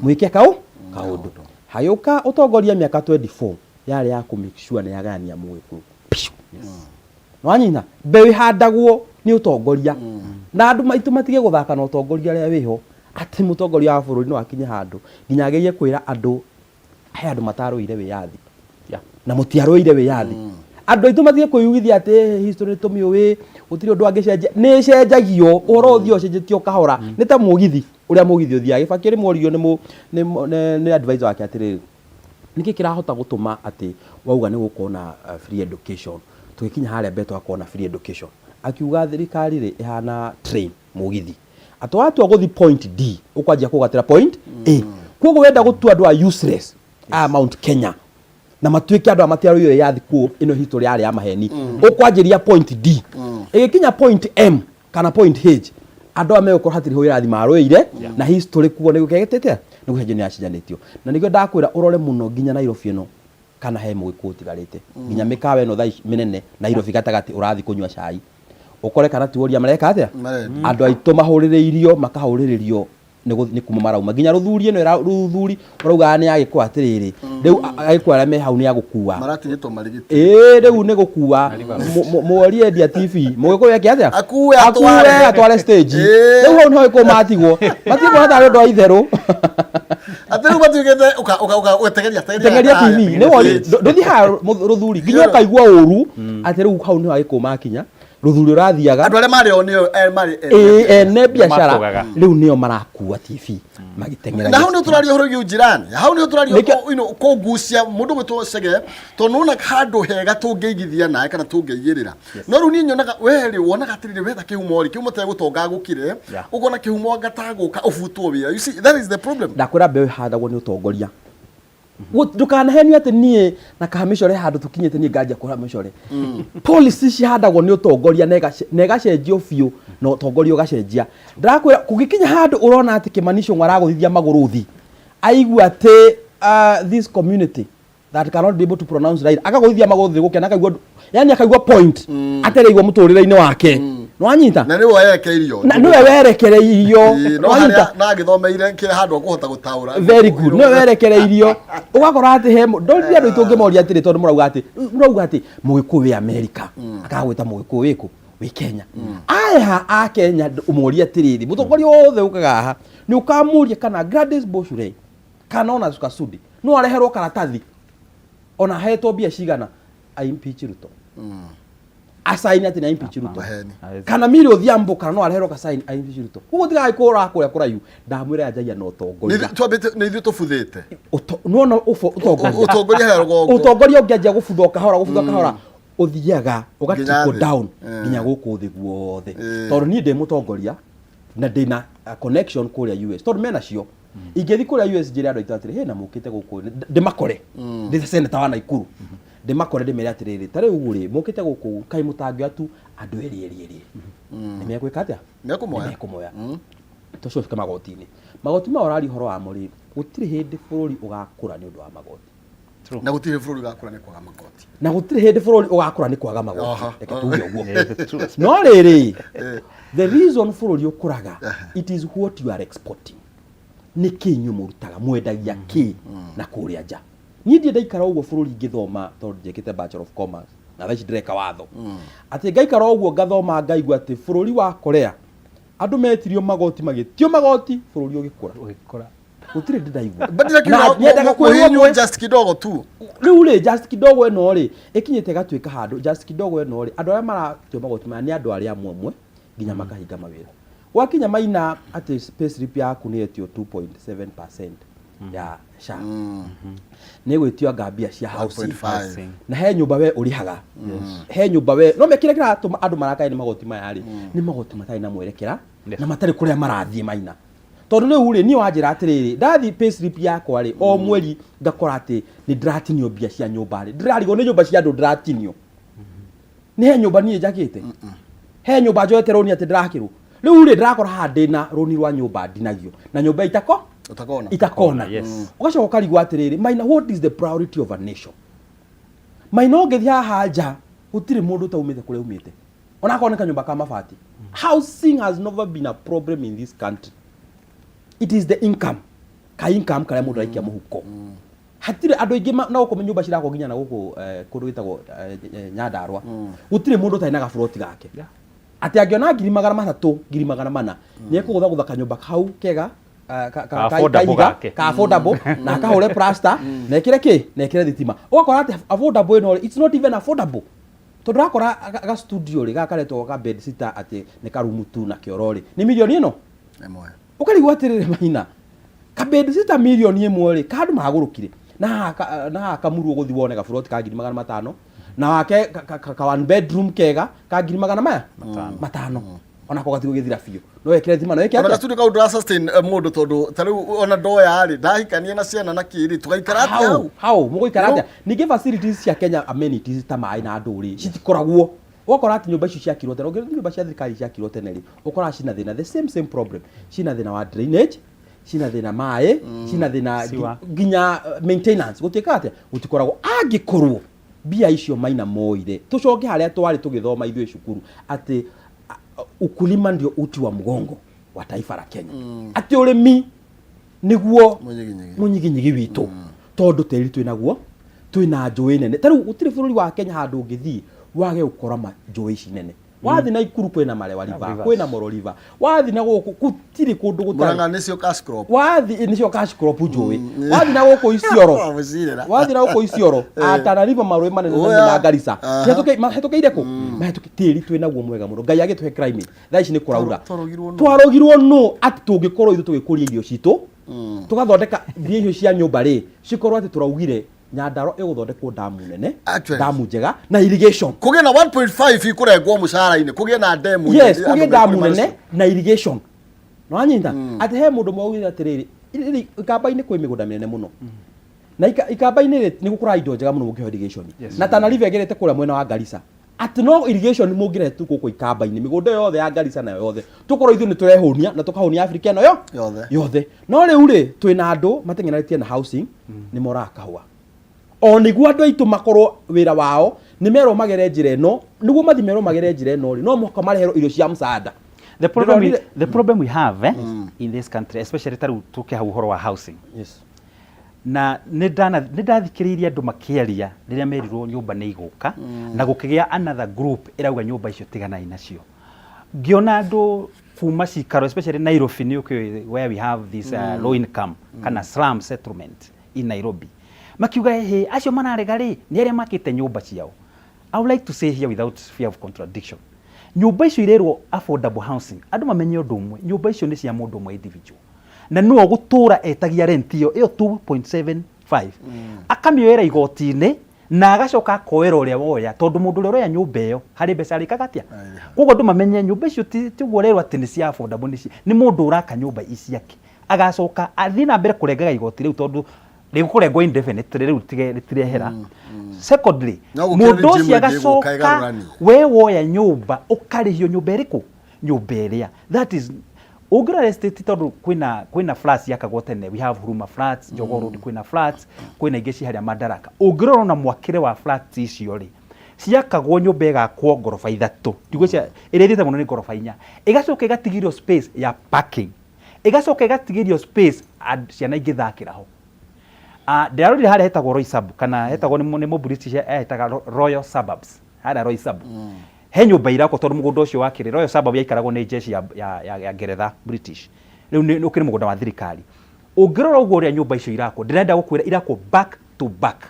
Speaker 3: Mwĩke kaũndũ. Hagĩũka ũtongoria mĩaka 24 yarĩ ya kũ make sure nĩ yagayania mũgĩkũyũ piũ. Wanyina mbeũ ĩhandagwo nĩ ũtongoria na andũ maitũ matige gũthaka na ũtongoria ũrĩa wĩho, atĩ mũtongoria wa bũrũri no akinye handũ nginya agerie kwĩra andũ he andũ matarũire wĩyathi na mũtiarũire wĩyathi. Andũ aitũ matige kwĩyugithia atĩ history nĩ tũmĩũĩ, gũtirĩ ũndũ angĩcenjia. Nĩ ĩcenjagio, ũhoro ũthiĩ ũcenjetio kahora, nĩ ta mũgithi ũrĩa mũgithi ũthiaga. Gĩbakĩ rĩmwe oririo nĩ advisor wake atĩrĩrĩ, nĩkĩ kĩrahota gũtũma atĩ wauga nĩ gũkorwo na free education, tũgĩkinya harĩa mbere tũgakorwo na free education? Akiuga thirikari rĩ ĩhana train, mũgithi, atĩ watua gũthi point D ũkwanjia kũgatĩra point A. Koguo wenda gũtua andũ a useless a Mount Kenya na matuĩke andũ a matiarũire wĩyathi kuo, ĩno history yarĩ ya maheni, ũkwanjĩria point D, ĩgĩkinya point M kana point H andũ aya megũkorwo hatirĩ ho wĩyathi marũĩire na history kuo nĩ gũkĩgĩtĩte nĩ gũcenjio nĩ yacenjanĩtio. Na nĩkĩo ndakwĩra ũrore mũno nginya Nairobi ĩno kana he mũgĩkũyũ ũtigarĩte, nginya mĩkawa ĩno thaa ici mĩnene Nairobi gatagatĩ ũrathiĩ kũnyua cai ũkore kana ti woria mareka atĩa.
Speaker 1: Marendia.
Speaker 3: Andũ aitũ mahũrĩrĩirio makahũrĩrĩrio nĩ kuma marauma nginya rũthuri ĩno rũthuri ũraugaga nĩ ya Gĩkũyũ atĩrĩrĩ, rĩu Agĩkũyũ arĩa me hau nĩ ya gũkua.
Speaker 1: Maratigĩtwo marigiti.
Speaker 3: Ĩĩ, rĩu nĩ gũkua. Mũorie endia TV mũgĩkũyũ eke atĩa?
Speaker 1: Akue atware.
Speaker 3: Akue atware stage. Rĩu hau nĩho Gĩkũyũ matigwo matigwo hatarĩ ũndũ wa itherũ.
Speaker 1: Atĩ rĩu matuĩkĩte ũgategeria
Speaker 3: tegeria TV nĩ wori ndũthiĩ haha rũthuri nginya ũkaigua ũru atĩ rĩu hau nĩho Agĩkũyũ makinya. Rũthuri ũrathiaga.
Speaker 1: Andũ arĩa marĩ o nĩo marĩ ene.
Speaker 3: Ĩĩ, ene biacara.
Speaker 2: Matũgaga.
Speaker 3: Rĩu nĩo marakua TV magĩteng'era.
Speaker 1: Na hau nĩ tũraria ũhoro wĩgiĩ njirani, hau nĩ tũraria kũgucia mũndũ gwĩtwo Chege, tondũ nĩwona handũ hega tũngĩigithia nawe kana tũngĩigĩrĩra. No rĩu niĩ nyonaga we rĩ, wonaga atĩrĩrĩ, wetha kĩhumo rĩ, kĩhumo tegũtonga gũkire, ũkona kĩhumo anga tagũka ũbutwo wĩra. You see, that is the problem.
Speaker 3: Ndakwĩra mbeũ ĩhandagwo nĩ ũtongoria. Ndũkanahenio atĩ niĩ na kamĩcore handũ tũkinyĩte niĩ nganjia kũhũra mĩcore. Policy cihandagwo nĩ ũtongoria na ĩgacenjio biũ na ũtongoria ũgacenjia. Ndĩrakwĩra kũngĩkinya handũ ũrona atĩ Kĩmani Ichung'wa aragũthithia magũrũ thĩ, aigua atĩ this community that cannot be able to pronounce Raila, akagũthithia magũrũ thĩ gũkena, akaigua yani akaigua point atereigua mũtũrĩre-inĩ wake. Nĩwanyita?
Speaker 1: Na nĩwe werekereirio.
Speaker 3: Na nĩwe werekereirio.
Speaker 1: Ĩĩ, no
Speaker 3: Nĩwanyita?
Speaker 1: harĩa na agĩthomeire kĩrĩa handũ akũhota gũtaũra.
Speaker 3: Very good. Nĩwe werekereirio. Ũgakora atĩ he ndorire andũ aitũ ngĩmoria atĩrĩ, tondũ mũrauga atĩ mũgĩkũyũ wĩ America akagwĩta mũgĩkũyũ wĩkũ wĩ Kenya. Aya a Kenya ũmorie atĩrĩrĩ, mũtongoria wothe ũkaga haha nĩ ũkamũria kana Gladys Bochure kana ona Kasudi no areherwo karatathi ona ahetwo mbia cigana a impeach Ruto, asaini atĩ nĩ impeach Ruto.
Speaker 1: Maheni.
Speaker 3: Kana Millie Odhiambo kana no areherwo kasaini a impeach Ruto. Koguo tigai kũra kũrĩa kũraihu, ndamwĩra anjagia na ũtongoria.
Speaker 1: Twambĩte nĩ ithuĩ tũbuthĩte.
Speaker 3: Nĩwona ũtongoria.
Speaker 1: Ũtongoria harĩa rũgongo.
Speaker 3: Ũtongoria ũngĩanjia gũbutha o kahora, gũbutha kahora, ũthiaga
Speaker 1: Nginya
Speaker 3: ũga trickle
Speaker 1: thĩ.
Speaker 3: down nginya gũkũ thĩ guothe. Tondũ niĩ ndĩ mũtongoria na ndĩna connection kũrĩa US, tondũ mena cio ingĩthiĩ kũrĩa US njĩre andũ aitũ atĩrĩ, hĩ na mũkĩte gũkũ, ndĩmakore ndĩ senator wa Nakuru, ndĩmakore ndĩmere atĩrĩrĩ, ta rĩu rĩ mũkĩte gũkũ kaĩ mũtangĩoya tu andũ erĩ erĩ erĩ, nĩ megwĩka atĩa?
Speaker 1: Nĩmekũmoya.
Speaker 3: Nĩmekũmoya. Tũcoke magoti-inĩ. Magoti maya ũraria ũhoro wamo rĩ, gũtirĩ hĩndĩ bũrũri ũgakũra nĩ ũndũ wa magoti.
Speaker 1: Na gũtirĩ bũrũri ũgakũra nĩ kwaga magoti.
Speaker 3: Na gũtirĩ hĩndĩ bũrũri ũgakũra nĩ kwaga magoti. Reke tuge ũguo. No rĩrĩ, the reason bũrũri ũkũraga, it is what you are exporting. Nĩ kĩ inyuĩ mũrutaga, mwendagia kĩ na kũrĩa nja? Niĩ ndirĩ ndaikara ũguo bũrũri ngĩthoma, tondũ njĩkĩte Bachelor of Commerce na thaa ici ndĩreka watho, atĩ ngaikara ũguo ngathoma ngaigua atĩ bũrũri wa Korea andũ metirio magoti, magĩtio magoti, bũrũri ũgĩkũra.
Speaker 2: Ũgĩkũra.
Speaker 3: Gũtirĩ ndĩ ndaigua.
Speaker 1: But ndĩrakiuga
Speaker 3: Na nyendaga kwĩrwo
Speaker 1: mũhinywo just kidogo tu.
Speaker 3: Rĩu rĩ, just kidogo ĩno rĩ ĩkinyĩte ĩgatuĩka handũ, just kidogo ĩno rĩ, andũ arĩa maratio magoti maya nĩ andũ arĩa amwe amwe nginya makahinga mawĩra. Gwakinya maina atĩ payslip yaku nĩ yetio 2.7% ya SHA, nĩ gwĩtio anga mbia cia housing.
Speaker 1: 1.5.
Speaker 3: Na he nyũmba we ũrĩhaga, he nyũmba we no mekĩrĩa kĩratũma andũ marakae nĩ magoti maya rĩ, nĩ magoti matarĩ na mwerekera na matarĩ kũrĩa marathiĩ maina. Tondũ rĩu rĩ, niĩ wanjĩra atĩrĩrĩ, ndathiĩ payslip yakwa rĩ, o mweri ngakora atĩ nĩ ndĩratinio mbia cia nyũmba rĩ, ndĩrarigwo nĩ nyũmba cia andũ ndĩratinio. Nĩ he nyũmba niĩ njakĩte, he nyũmba njoete rũni atĩ ndĩrakĩrwo? Rĩu rĩ, ndĩrakora haha ndĩna rũni rwa nyũmba ndinagio na nyũmba itako
Speaker 1: Ũtakona.
Speaker 3: Itakona. Ũgacoka ũkarigwo atĩrĩrĩ, maina, what is the priority of a nation? Maina, ũngĩthiĩ haha nja gũtirĩ mũndũ ũtaumĩte kũrĩa umĩte, onakorwo nĩ kanyũmba ka mabati. Housing has never been a problem in this country. It is the income, ka income karĩa mũndũ araikia mũhuko. Hatirĩ andũ aingĩ na gũkũ nyũmba cirakwo nginya na gũkũ kũndũ gwĩtagwo Nyandarua, gũtirĩ mũndũ ũtarĩ na gaburoti gake, atĩ angĩona 300,000, 400,000, nĩ ekũgũthagũtha kanyũmba kau kega
Speaker 2: Affordable
Speaker 3: kaiga
Speaker 2: gake.
Speaker 3: Ka affordable, na akahũre plaster na ĩkĩre kĩ na ĩkĩre thitima. Ũgakora atĩ affordable ĩno rĩ, it's not even affordable, tondũ ũrakora ga studio rĩ, gaka karetwo ga bed sitter, atĩ nĩ karumu tu na kĩoro rĩ, nĩ mirioni ĩno.
Speaker 1: Ĩmwe.
Speaker 3: Ũkarigwo atĩrĩrĩ, maina, ka bed sitter 1 mirioni rĩ, ka andũ magũrũkire na haha na haha kamuru ũgũthiĩ wone gaburoti ka 500,000 na wake ka one bedroom kega ka ngiri magana maya matano, onako gatigũgĩthira biũ, no wekĩre thitima, no wĩke
Speaker 1: Ona
Speaker 3: atĩa?
Speaker 1: Gastudio kau ndũra sustain mũndũ, tondũ ta rĩu ona ndoya rĩ, ndahikania na ciana na kĩrĩ, tũgaikara atĩa hau?
Speaker 3: Hau mũgũikara atĩa? Ningĩ facilities cia Kenya, amenities ta maĩ na ndũrĩ citikoragwo. Ũgakora atĩ nyũmba icio ciakirwo tene, ũngĩthiĩ nyũmba cia thirikari ciakirwo tene rĩ, ũkoraga cina thĩna, the same same problem, cina thĩna wa drainage, cina thĩna maĩ, cina thĩna
Speaker 2: Sewer.
Speaker 3: Nginya maintenance gũtiĩkaga atĩa, gũtikoragwo. Angĩkorwo mbia icio maina moire, tũcoke harĩa twarĩ tũgĩthoma ithuĩ cukuru atĩ ukulima ndio uti wa mgongo wa taifa la Kenya, atĩ ũrĩmi nĩguo
Speaker 1: Mũnyiginyigi.
Speaker 3: Mũnyiginyigi witũ, tondũ tĩri twĩ naguo, twĩna njũĩ nene. Ta rĩu gũtirĩ bũrũri wa Kenya handũ ũngĩthiĩ wage gũkora njũĩ ici nene. Wathi Naikuru kwĩna Marewa River,
Speaker 2: Rivers.
Speaker 3: Kwĩna Moro River. Wathi na gũkũ gũtirĩ kũndũ gũtarĩ.
Speaker 1: Murang'a nĩcio cash crop.
Speaker 3: Wathi nĩcio cash crop njũĩ. Wathi na gũkũ Isiolo.
Speaker 1: Wamũcirĩra.
Speaker 3: Wathi na gũkũ Isiolo. Tana River marũĩ manene
Speaker 1: Oya.
Speaker 3: na Garissa.
Speaker 1: Aha.
Speaker 3: Hetũkĩire kũ? Mahĩtũkĩ tĩri twĩ naguo mwega mũno. Ngai agĩtũhe climate. Thaa ici nĩ kũraura.
Speaker 1: Twarogirwo nũ?
Speaker 3: Twarogirwo nũ atĩ tũngĩkorwo ithuĩ tũgĩkũria irio citũ tũgathondeka mbia icio cia nyũmba rĩ cikorwo atĩ tũraugire Nyandarua ĩgũthondekwo damu nene,
Speaker 1: Actually.
Speaker 3: damu njega na irrigation.
Speaker 1: Kũgĩe na 1.5 ikũrengwo mũcara-inĩ, kũgĩe na demu.
Speaker 3: Yes,
Speaker 1: andũ
Speaker 3: kũgĩe damu
Speaker 1: mekũrĩma
Speaker 3: nene
Speaker 1: nacio.
Speaker 3: na irrigation. Nĩwanyita? Atĩ he mũndũ ũmwe waugire atĩrĩrĩ, rĩrĩ Ikamba-inĩ kwĩ mĩgũnda mĩnene mũno. Na Ikamba-inĩ rĩ, nĩ gũkũraga indo njega mũno mũngĩheo irrigation. Na Tana River ĩgerete kũrĩa mwena wa Garissa. Atĩ no irrigation mũngĩrehe tu gũkũ Ikamba-inĩ, mĩgũnda ĩyo yothe ya Garissa nayo yothe, tũkorwo ithuĩ nĩ tũrehũnia na tũkahũnia Afrika ĩno yo
Speaker 1: Yothe.
Speaker 3: Yothe. No rĩu rĩ, twĩna andũ mateng'eranĩtie na housing, nĩ moraga kahũa. O nĩguo andũ aitũ makorwo wĩra wao, nĩ merwo magere njĩra ĩno, nĩguo mathiĩ merwo magere njĩra ĩno rĩ, no mũhaka mareherwo irio cia msaada.
Speaker 2: The problem we have in this country, especially ta rĩu tũke hau ũhoro wa housing. Na nĩ ndathikĩrĩirie andũ makĩaria rĩrĩa merirwo nyũmba nĩ igũka, na gũkĩgĩa another group ĩrauga nyũmba icio tiganai nacio. Ngĩona andũ kuma cikaro, especially Nairobi, nĩ ũkĩũĩ where we have this low income kana slum settlement in Nairobi. Makiuga ĩhĩ, acio mararega rĩ, nĩ arĩa makĩte nyũmba ciao. I would like to say here without fear of contradiction. Nyũmba icio irerwo affordable housing. Andũ mamenye ũndũ ũmwe, nyũmba icio nĩ cia mũndũ ũmwe individual. Na nĩwe ũgũtũra etagia rent ĩyo, ĩyo 2.75. Akamĩoera igoti-inĩ na agacoka akoera ũrĩa woya, tondũ mũndũ ũrĩa ũroya nyũmba ĩyo harĩ mbeca arĩkaga atĩa? Koguo andũ mamenye nyũmba icio ti ũguo ũrerwo atĩ nĩ cia affordable, nĩ mũndũ ũraka nyũmba ici ciake. Agacoka athiĩ na mbere kũrengaga igoti rĩu tondũ rĩgũkũrengwo indefinitely rĩu rĩtirehera. Secondly,
Speaker 1: No gũkĩrĩ
Speaker 2: mũndũ ũcio
Speaker 1: regime ĩngĩ ĩgũka
Speaker 2: agacoka
Speaker 1: ĩgarũranie.
Speaker 2: we woya nyũmba ũkarĩhio nyũmba ĩrĩkũ? Nyũmba ĩrĩa. That is ũngĩrora estate tondũ kwĩna flats ciakagwo tene. We have Huruma flats, Jogoo Road kwĩna flats, kwĩna ingĩ ci harĩa Madaraka. Ũngĩrora ona mwakĩre wa flats icio rĩ, ciakagwo nyũmba ĩgakwo ngoroba ithatũ. Ndigwĩciria ĩrĩa ĩthiĩte mũno nĩ ngoroba inya. Ĩgacoka ĩgatigĩrio space ya parking. Ĩgacoka ĩgatigĩrio space ciana ingĩthakĩra ho. Ndĩrarorire harĩa hetagwo Roysambu, kana hetagwo nĩ mũ British ehetaga Royal Suburbs, harĩa Roysambu. He nyũmba irakwo tondũ mũgũnda ũcio wakĩrĩ Royal Suburb yaikaragwo nĩ jeshi ya Ngeretha British. Rĩu nĩ ũkĩrĩ mũgũnda wa thirikari. Ũngĩrora ũguo ũrĩa nyũmba icio irakwo, ndĩrenda gũkwĩra irakwo back to back.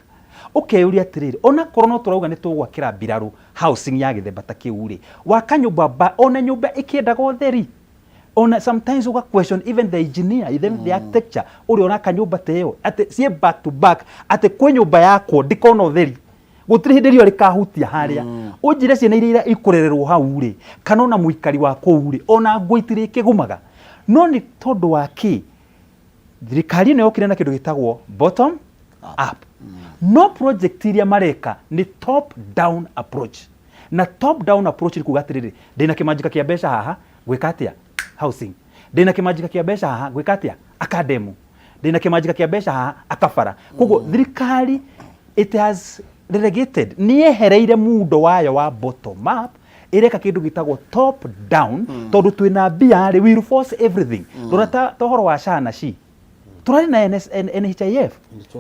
Speaker 2: Ũkeyũria atĩrĩrĩ, onakorwo no tũrauga nĩ tũgwakĩra mbirarũ housing ya gĩthemba ta kĩu rĩ, waka nyũmba ba, ona nyũmba ĩkĩendaga ũtheri. Ona sometimes uga question even the engineer, even the architecture ũrĩa ũraka nyũmba ta ĩyo, atĩ ciĩ back to back, atĩ kwĩ nyũmba yakwo ndikona ũtheri. Gũtirĩ hĩndĩ riũa rĩkahutia harĩa. Ũnjĩre ciana iria ikũrererwo hau rĩ, kana ona mũikari wa kũu rĩ, ona nguo itirĩkĩgumaga. No nĩ tondũ wa kĩ? Thirikari ĩno yokire na kĩndũ gĩtagwo bottom up. No project iria mareka nĩ top down approach. Na top down approach nĩ kuga atĩrĩrĩ, ndĩna kĩmanjĩka kĩa mbeca haha, gwĩka atĩa? Housing. Ndĩna kĩmanjĩka kĩa mbeca haha, gwĩka atĩa? Aka demu. Ndĩna kĩmanjĩka kĩa mbeca haha, aka bara. Koguo thirikari it has relegated, nĩ yehereire muundo wayo wa bottom up, ĩreka kĩndũ gĩtagwo top down, tondũ twĩna mbia rĩ, we will force everything. Rora ta ũhoro wa SHA na SHI. Tũrarĩ na NHIF.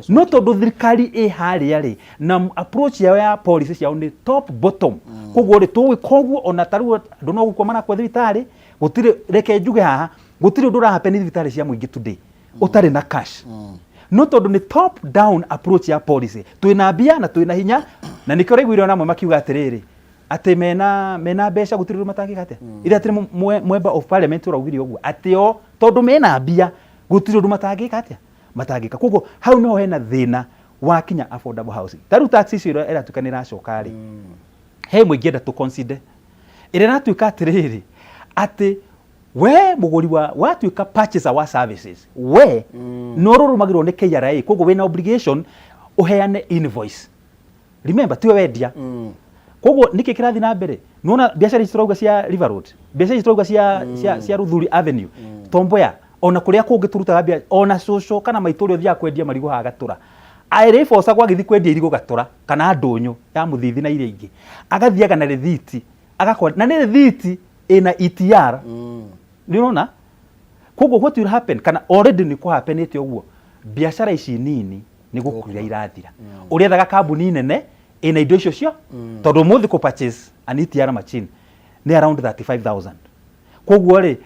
Speaker 2: No tondũ thirikari ĩ harĩa rĩ, na approach yao ya policy ciao nĩ top bottom. Koguo rĩ, tũgwĩka ũguo ona ta rĩu andũ no gũkua marakua thibitarĩ, gũtirĩ, reke njuge haha, gũtirĩ ũndũ ũrahappen thibitarĩ cia mũingĩ today ũtarĩ na cash. No tondũ nĩ top down approach ya policy, twĩna mbia na twĩna hinya, na nĩkĩo ũraiguire ona amwe makiuga atĩrĩrĩ, atĩ mena mbeca gũtirĩ ũndũ matangĩka atĩa. Ithe atĩrĩ member of parliament ũraugire ũguo, atĩ o tondũ mena mbia gũtirĩ ũndũ matangĩka atĩa, matangĩka. Koguo hau niho hena thĩna wa kinya affordable housing. Ta rĩu tax icio ĩratuĩka nĩ ĩracoka rĩ, he ĩmwe ingĩenda tũ consider ĩrĩa ĩratuĩka atĩrĩrĩ, atĩ we mũgũri wa watuĩka purchaser wa services, we no ũrũrũmagĩrwo nĩ KRA, koguo wĩna obligation ũheane invoice. Remember, tiwe wendia. Koguo nĩkĩ kĩrathiĩ na mbere? Nĩwona biacara ici tũrauga cia River Road, biacara ici tũrauga cia Ruthuri Avenue, Tom Mboya, ona kũrĩa kũngĩ tũrutaga mbia, ona cũcũ kana maitũ ũrĩa ũthiaga kwendia marigũ haha Gatũra, arĩbocagwo agĩthiĩ kwendia irigũ Gatũra kana ndũnyũ ya mũthithi na iria ingĩ, agathiaga na rĩthiti, agakwa, na nĩ rĩthiti ĩna ETR. Nĩ ũrona? Koguo what will happen, kana already nĩ kũ happenĩte ũguo, biacara ici nini nĩ gũkura irathira. Ũrĩethaga kambuni nene ĩna indo icio cio, tondũ ũmũthĩ kũ purchase an ETR machine Nĩ around 35,000. Koguo rĩ,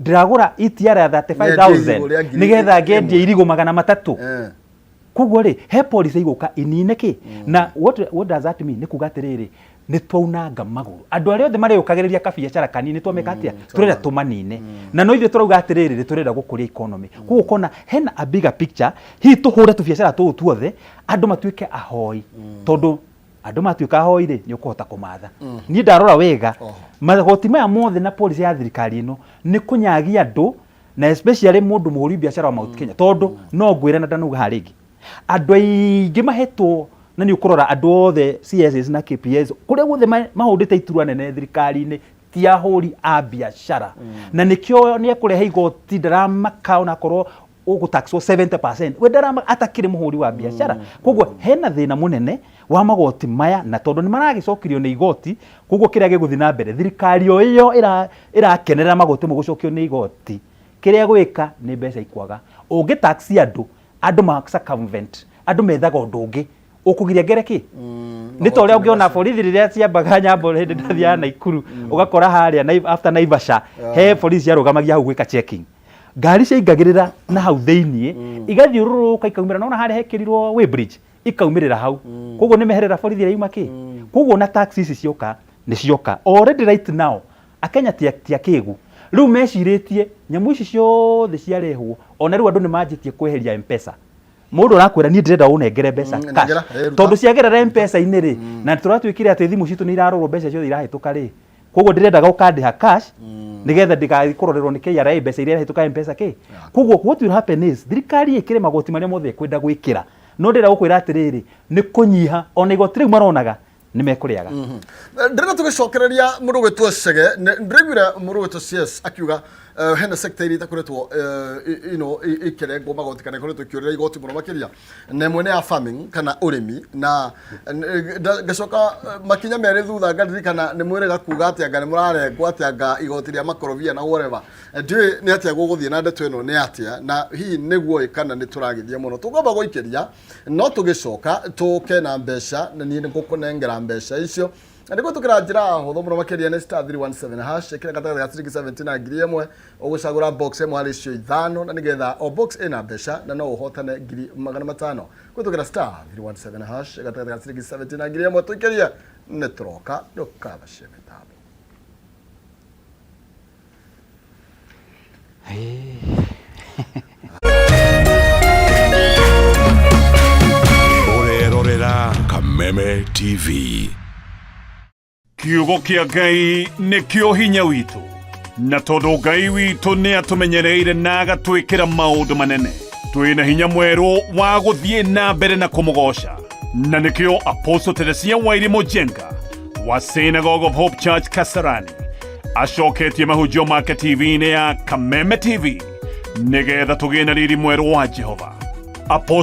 Speaker 2: ndĩragũra ETR ya
Speaker 1: Nyendia irigũ rĩa
Speaker 2: 35,000
Speaker 1: ngiri
Speaker 2: nĩgetha ngendie
Speaker 1: ĩmwe.
Speaker 2: Irigũ 300. Koguo rĩ, he policy igũka inine kĩ. Na what does that mean? Nĩ kuga atĩrĩrĩ, nĩ twaunanga magũrũ andũ arĩa othe mareyũkagĩrĩria kabiacara kanini. Twameka atĩa? Tũrenda tũmanine. Na no ithuĩ tũrauga atĩrĩrĩ, nĩ tũrenda gũkũria economy. Koguo ũkona hena a bigger picture. Hihi tũhũre tũbiacara tũũ tuothe, andũ matuĩke ahoi, tondũ andũ matuĩka ahoi rĩ, nĩ ũkũhota kũmatha. Niĩ ndarora wega, magoti maya mothe na policy ya thirikari ĩno nĩ kũnyagia andũ, na especially mũndũ mũhũri biacara wa Mount Kenya, tondũ no ngwĩre na ndanauga haha rĩngĩ, andũ aingĩ mahetwo, na nĩ ũkũrora andũ othe CSs na KPS kũrĩa guothe mahũndĩte iturwa nene thirikari-inĩ ti ahũri a biacara. Na nĩkĩo nĩ ekũrehe igoti, ndaramaka onakorwo ũgũtaxwo 70%, we ndarama atakĩrĩ mũhũri wa biacara. Koguo hena thĩna mũnene wa magoti maya, na tondũ nĩ maragĩcokirio nĩ igoti, koguo kĩrĩa gĩgũthiĩ na mbere, thirikari o ĩyo ĩrakenerera magoti mau gũcokio nĩ igoti, kĩrĩa gwĩka nĩ mbeca ikwaga. Ũngĩ tax andũ, andũ ma circumvent, andũ methaga ũndũ ũngĩ ũkũgiria ngere kĩ. Nĩ ta ũrĩa ũngĩona borithi rĩrĩa ciambaga nyambo hĩndĩ ndathiaga Naikuru, ũgakora harĩa after Naivasha he borithi ciarũgamagia hau gwĩka checking. Ngari ciaingagĩrĩra na hau thĩiniĩ, igathiũrũrũka, ikaumĩra nona harĩa hekĩrirwo weighbridge, ikaumĩrĩra hau. Koguo nĩ meherera borithi ĩrĩa yuma kĩ. Koguo na tax ici cioka, nĩ cioka already right now. Akenya ti akĩgu. Rĩu mecirĩtie nyamũ ici ciothe ciarehwo, ona rĩu andũ nĩ manjĩtie kweheria Mpesa. Mũndũ arakwĩra, "Niĩ ndĩrenda ũnengere mbeca cash."
Speaker 1: Nengera, ruta.
Speaker 2: Tondũ ciagerera Mpesa-inĩ rĩ, na tũratuĩkire atĩ thimũ citũ nĩ irarorwo mbeca ciothe irahĩtũka rĩ, koguo ndĩrendaga ũkandĩha cash nĩgetha ndigathiĩ kũrorerwo nĩ KRA mbeca iria irahĩtũka Mpesa kĩ. Koguo what will happen is thirikari ĩkĩre magoti marĩa mothe ĩkwenda gwĩkĩra, no ndĩrenda gũkwĩra atĩrĩrĩ, nĩ kũnyiha ona igoti rĩu maronaga nĩ mekũrĩaga.
Speaker 1: Ndĩrenda tũgĩcokereria mũndũ gwĩtwo Chege. Ndĩraiguire mũndũ gwĩtwo CS akiuga hena sector iria itakoretwo ikĩrengwo magoti kana ikoretwo ikĩũrĩra igoti mũno makĩria, na ĩmwe nĩ ya farming kana ũrĩmi. Na ngacoka makinya merĩ thutha ngaririkana nĩ mwĩrĩga kuga atĩ anga nĩ mũrarengwo atĩ anga igoti rĩa makorobia na whatever. Ndiũĩ nĩ atĩa gũgũthiĩ na ndeto ĩno, nĩ atĩa na hihi nĩguo ĩ kana nĩ tũragĩthiĩ mũno tũkwamba gũikĩria. No tũgĩcoka tũke na mbeca, na niĩ nĩ ngũkũnengera mbeca icio na nĩ gwĩtũkĩra njĩra hũthũ mũno makĩria. Nĩ *317#. Ĩkĩra gatagatĩ ga ciringi 70 na 1000, ũgũcagũra box ĩmwe harĩ icio ithano, na nĩgetha o box ĩna mbeca na no ũhotane 500,000 gwĩtũkĩra *317# gatagatĩ ga ciringi 70 na 1000. Tũikĩrie, nĩ tũroka, ndũkabacie mĩtambo.
Speaker 4: Ũrerorera Kameme TV.
Speaker 5: Kiugo kĩa Ngai nĩkĩo hinya witũ, na tondũ Ngai witũ nĩ atũmenyereire na agatwĩkĩra maũndũ manene, twĩna hinya mwerũ wa gũthiĩ na mbere na kũmũgoca. Na nĩkĩo Apostle Teresia Wairimu Njenga wa Synagogue of Hope Church Kasarani acoketie mahunjio make TV-inĩ ya Kameme TV nĩgetha tũgĩe na riri mwerũ wa Jehova. Apostle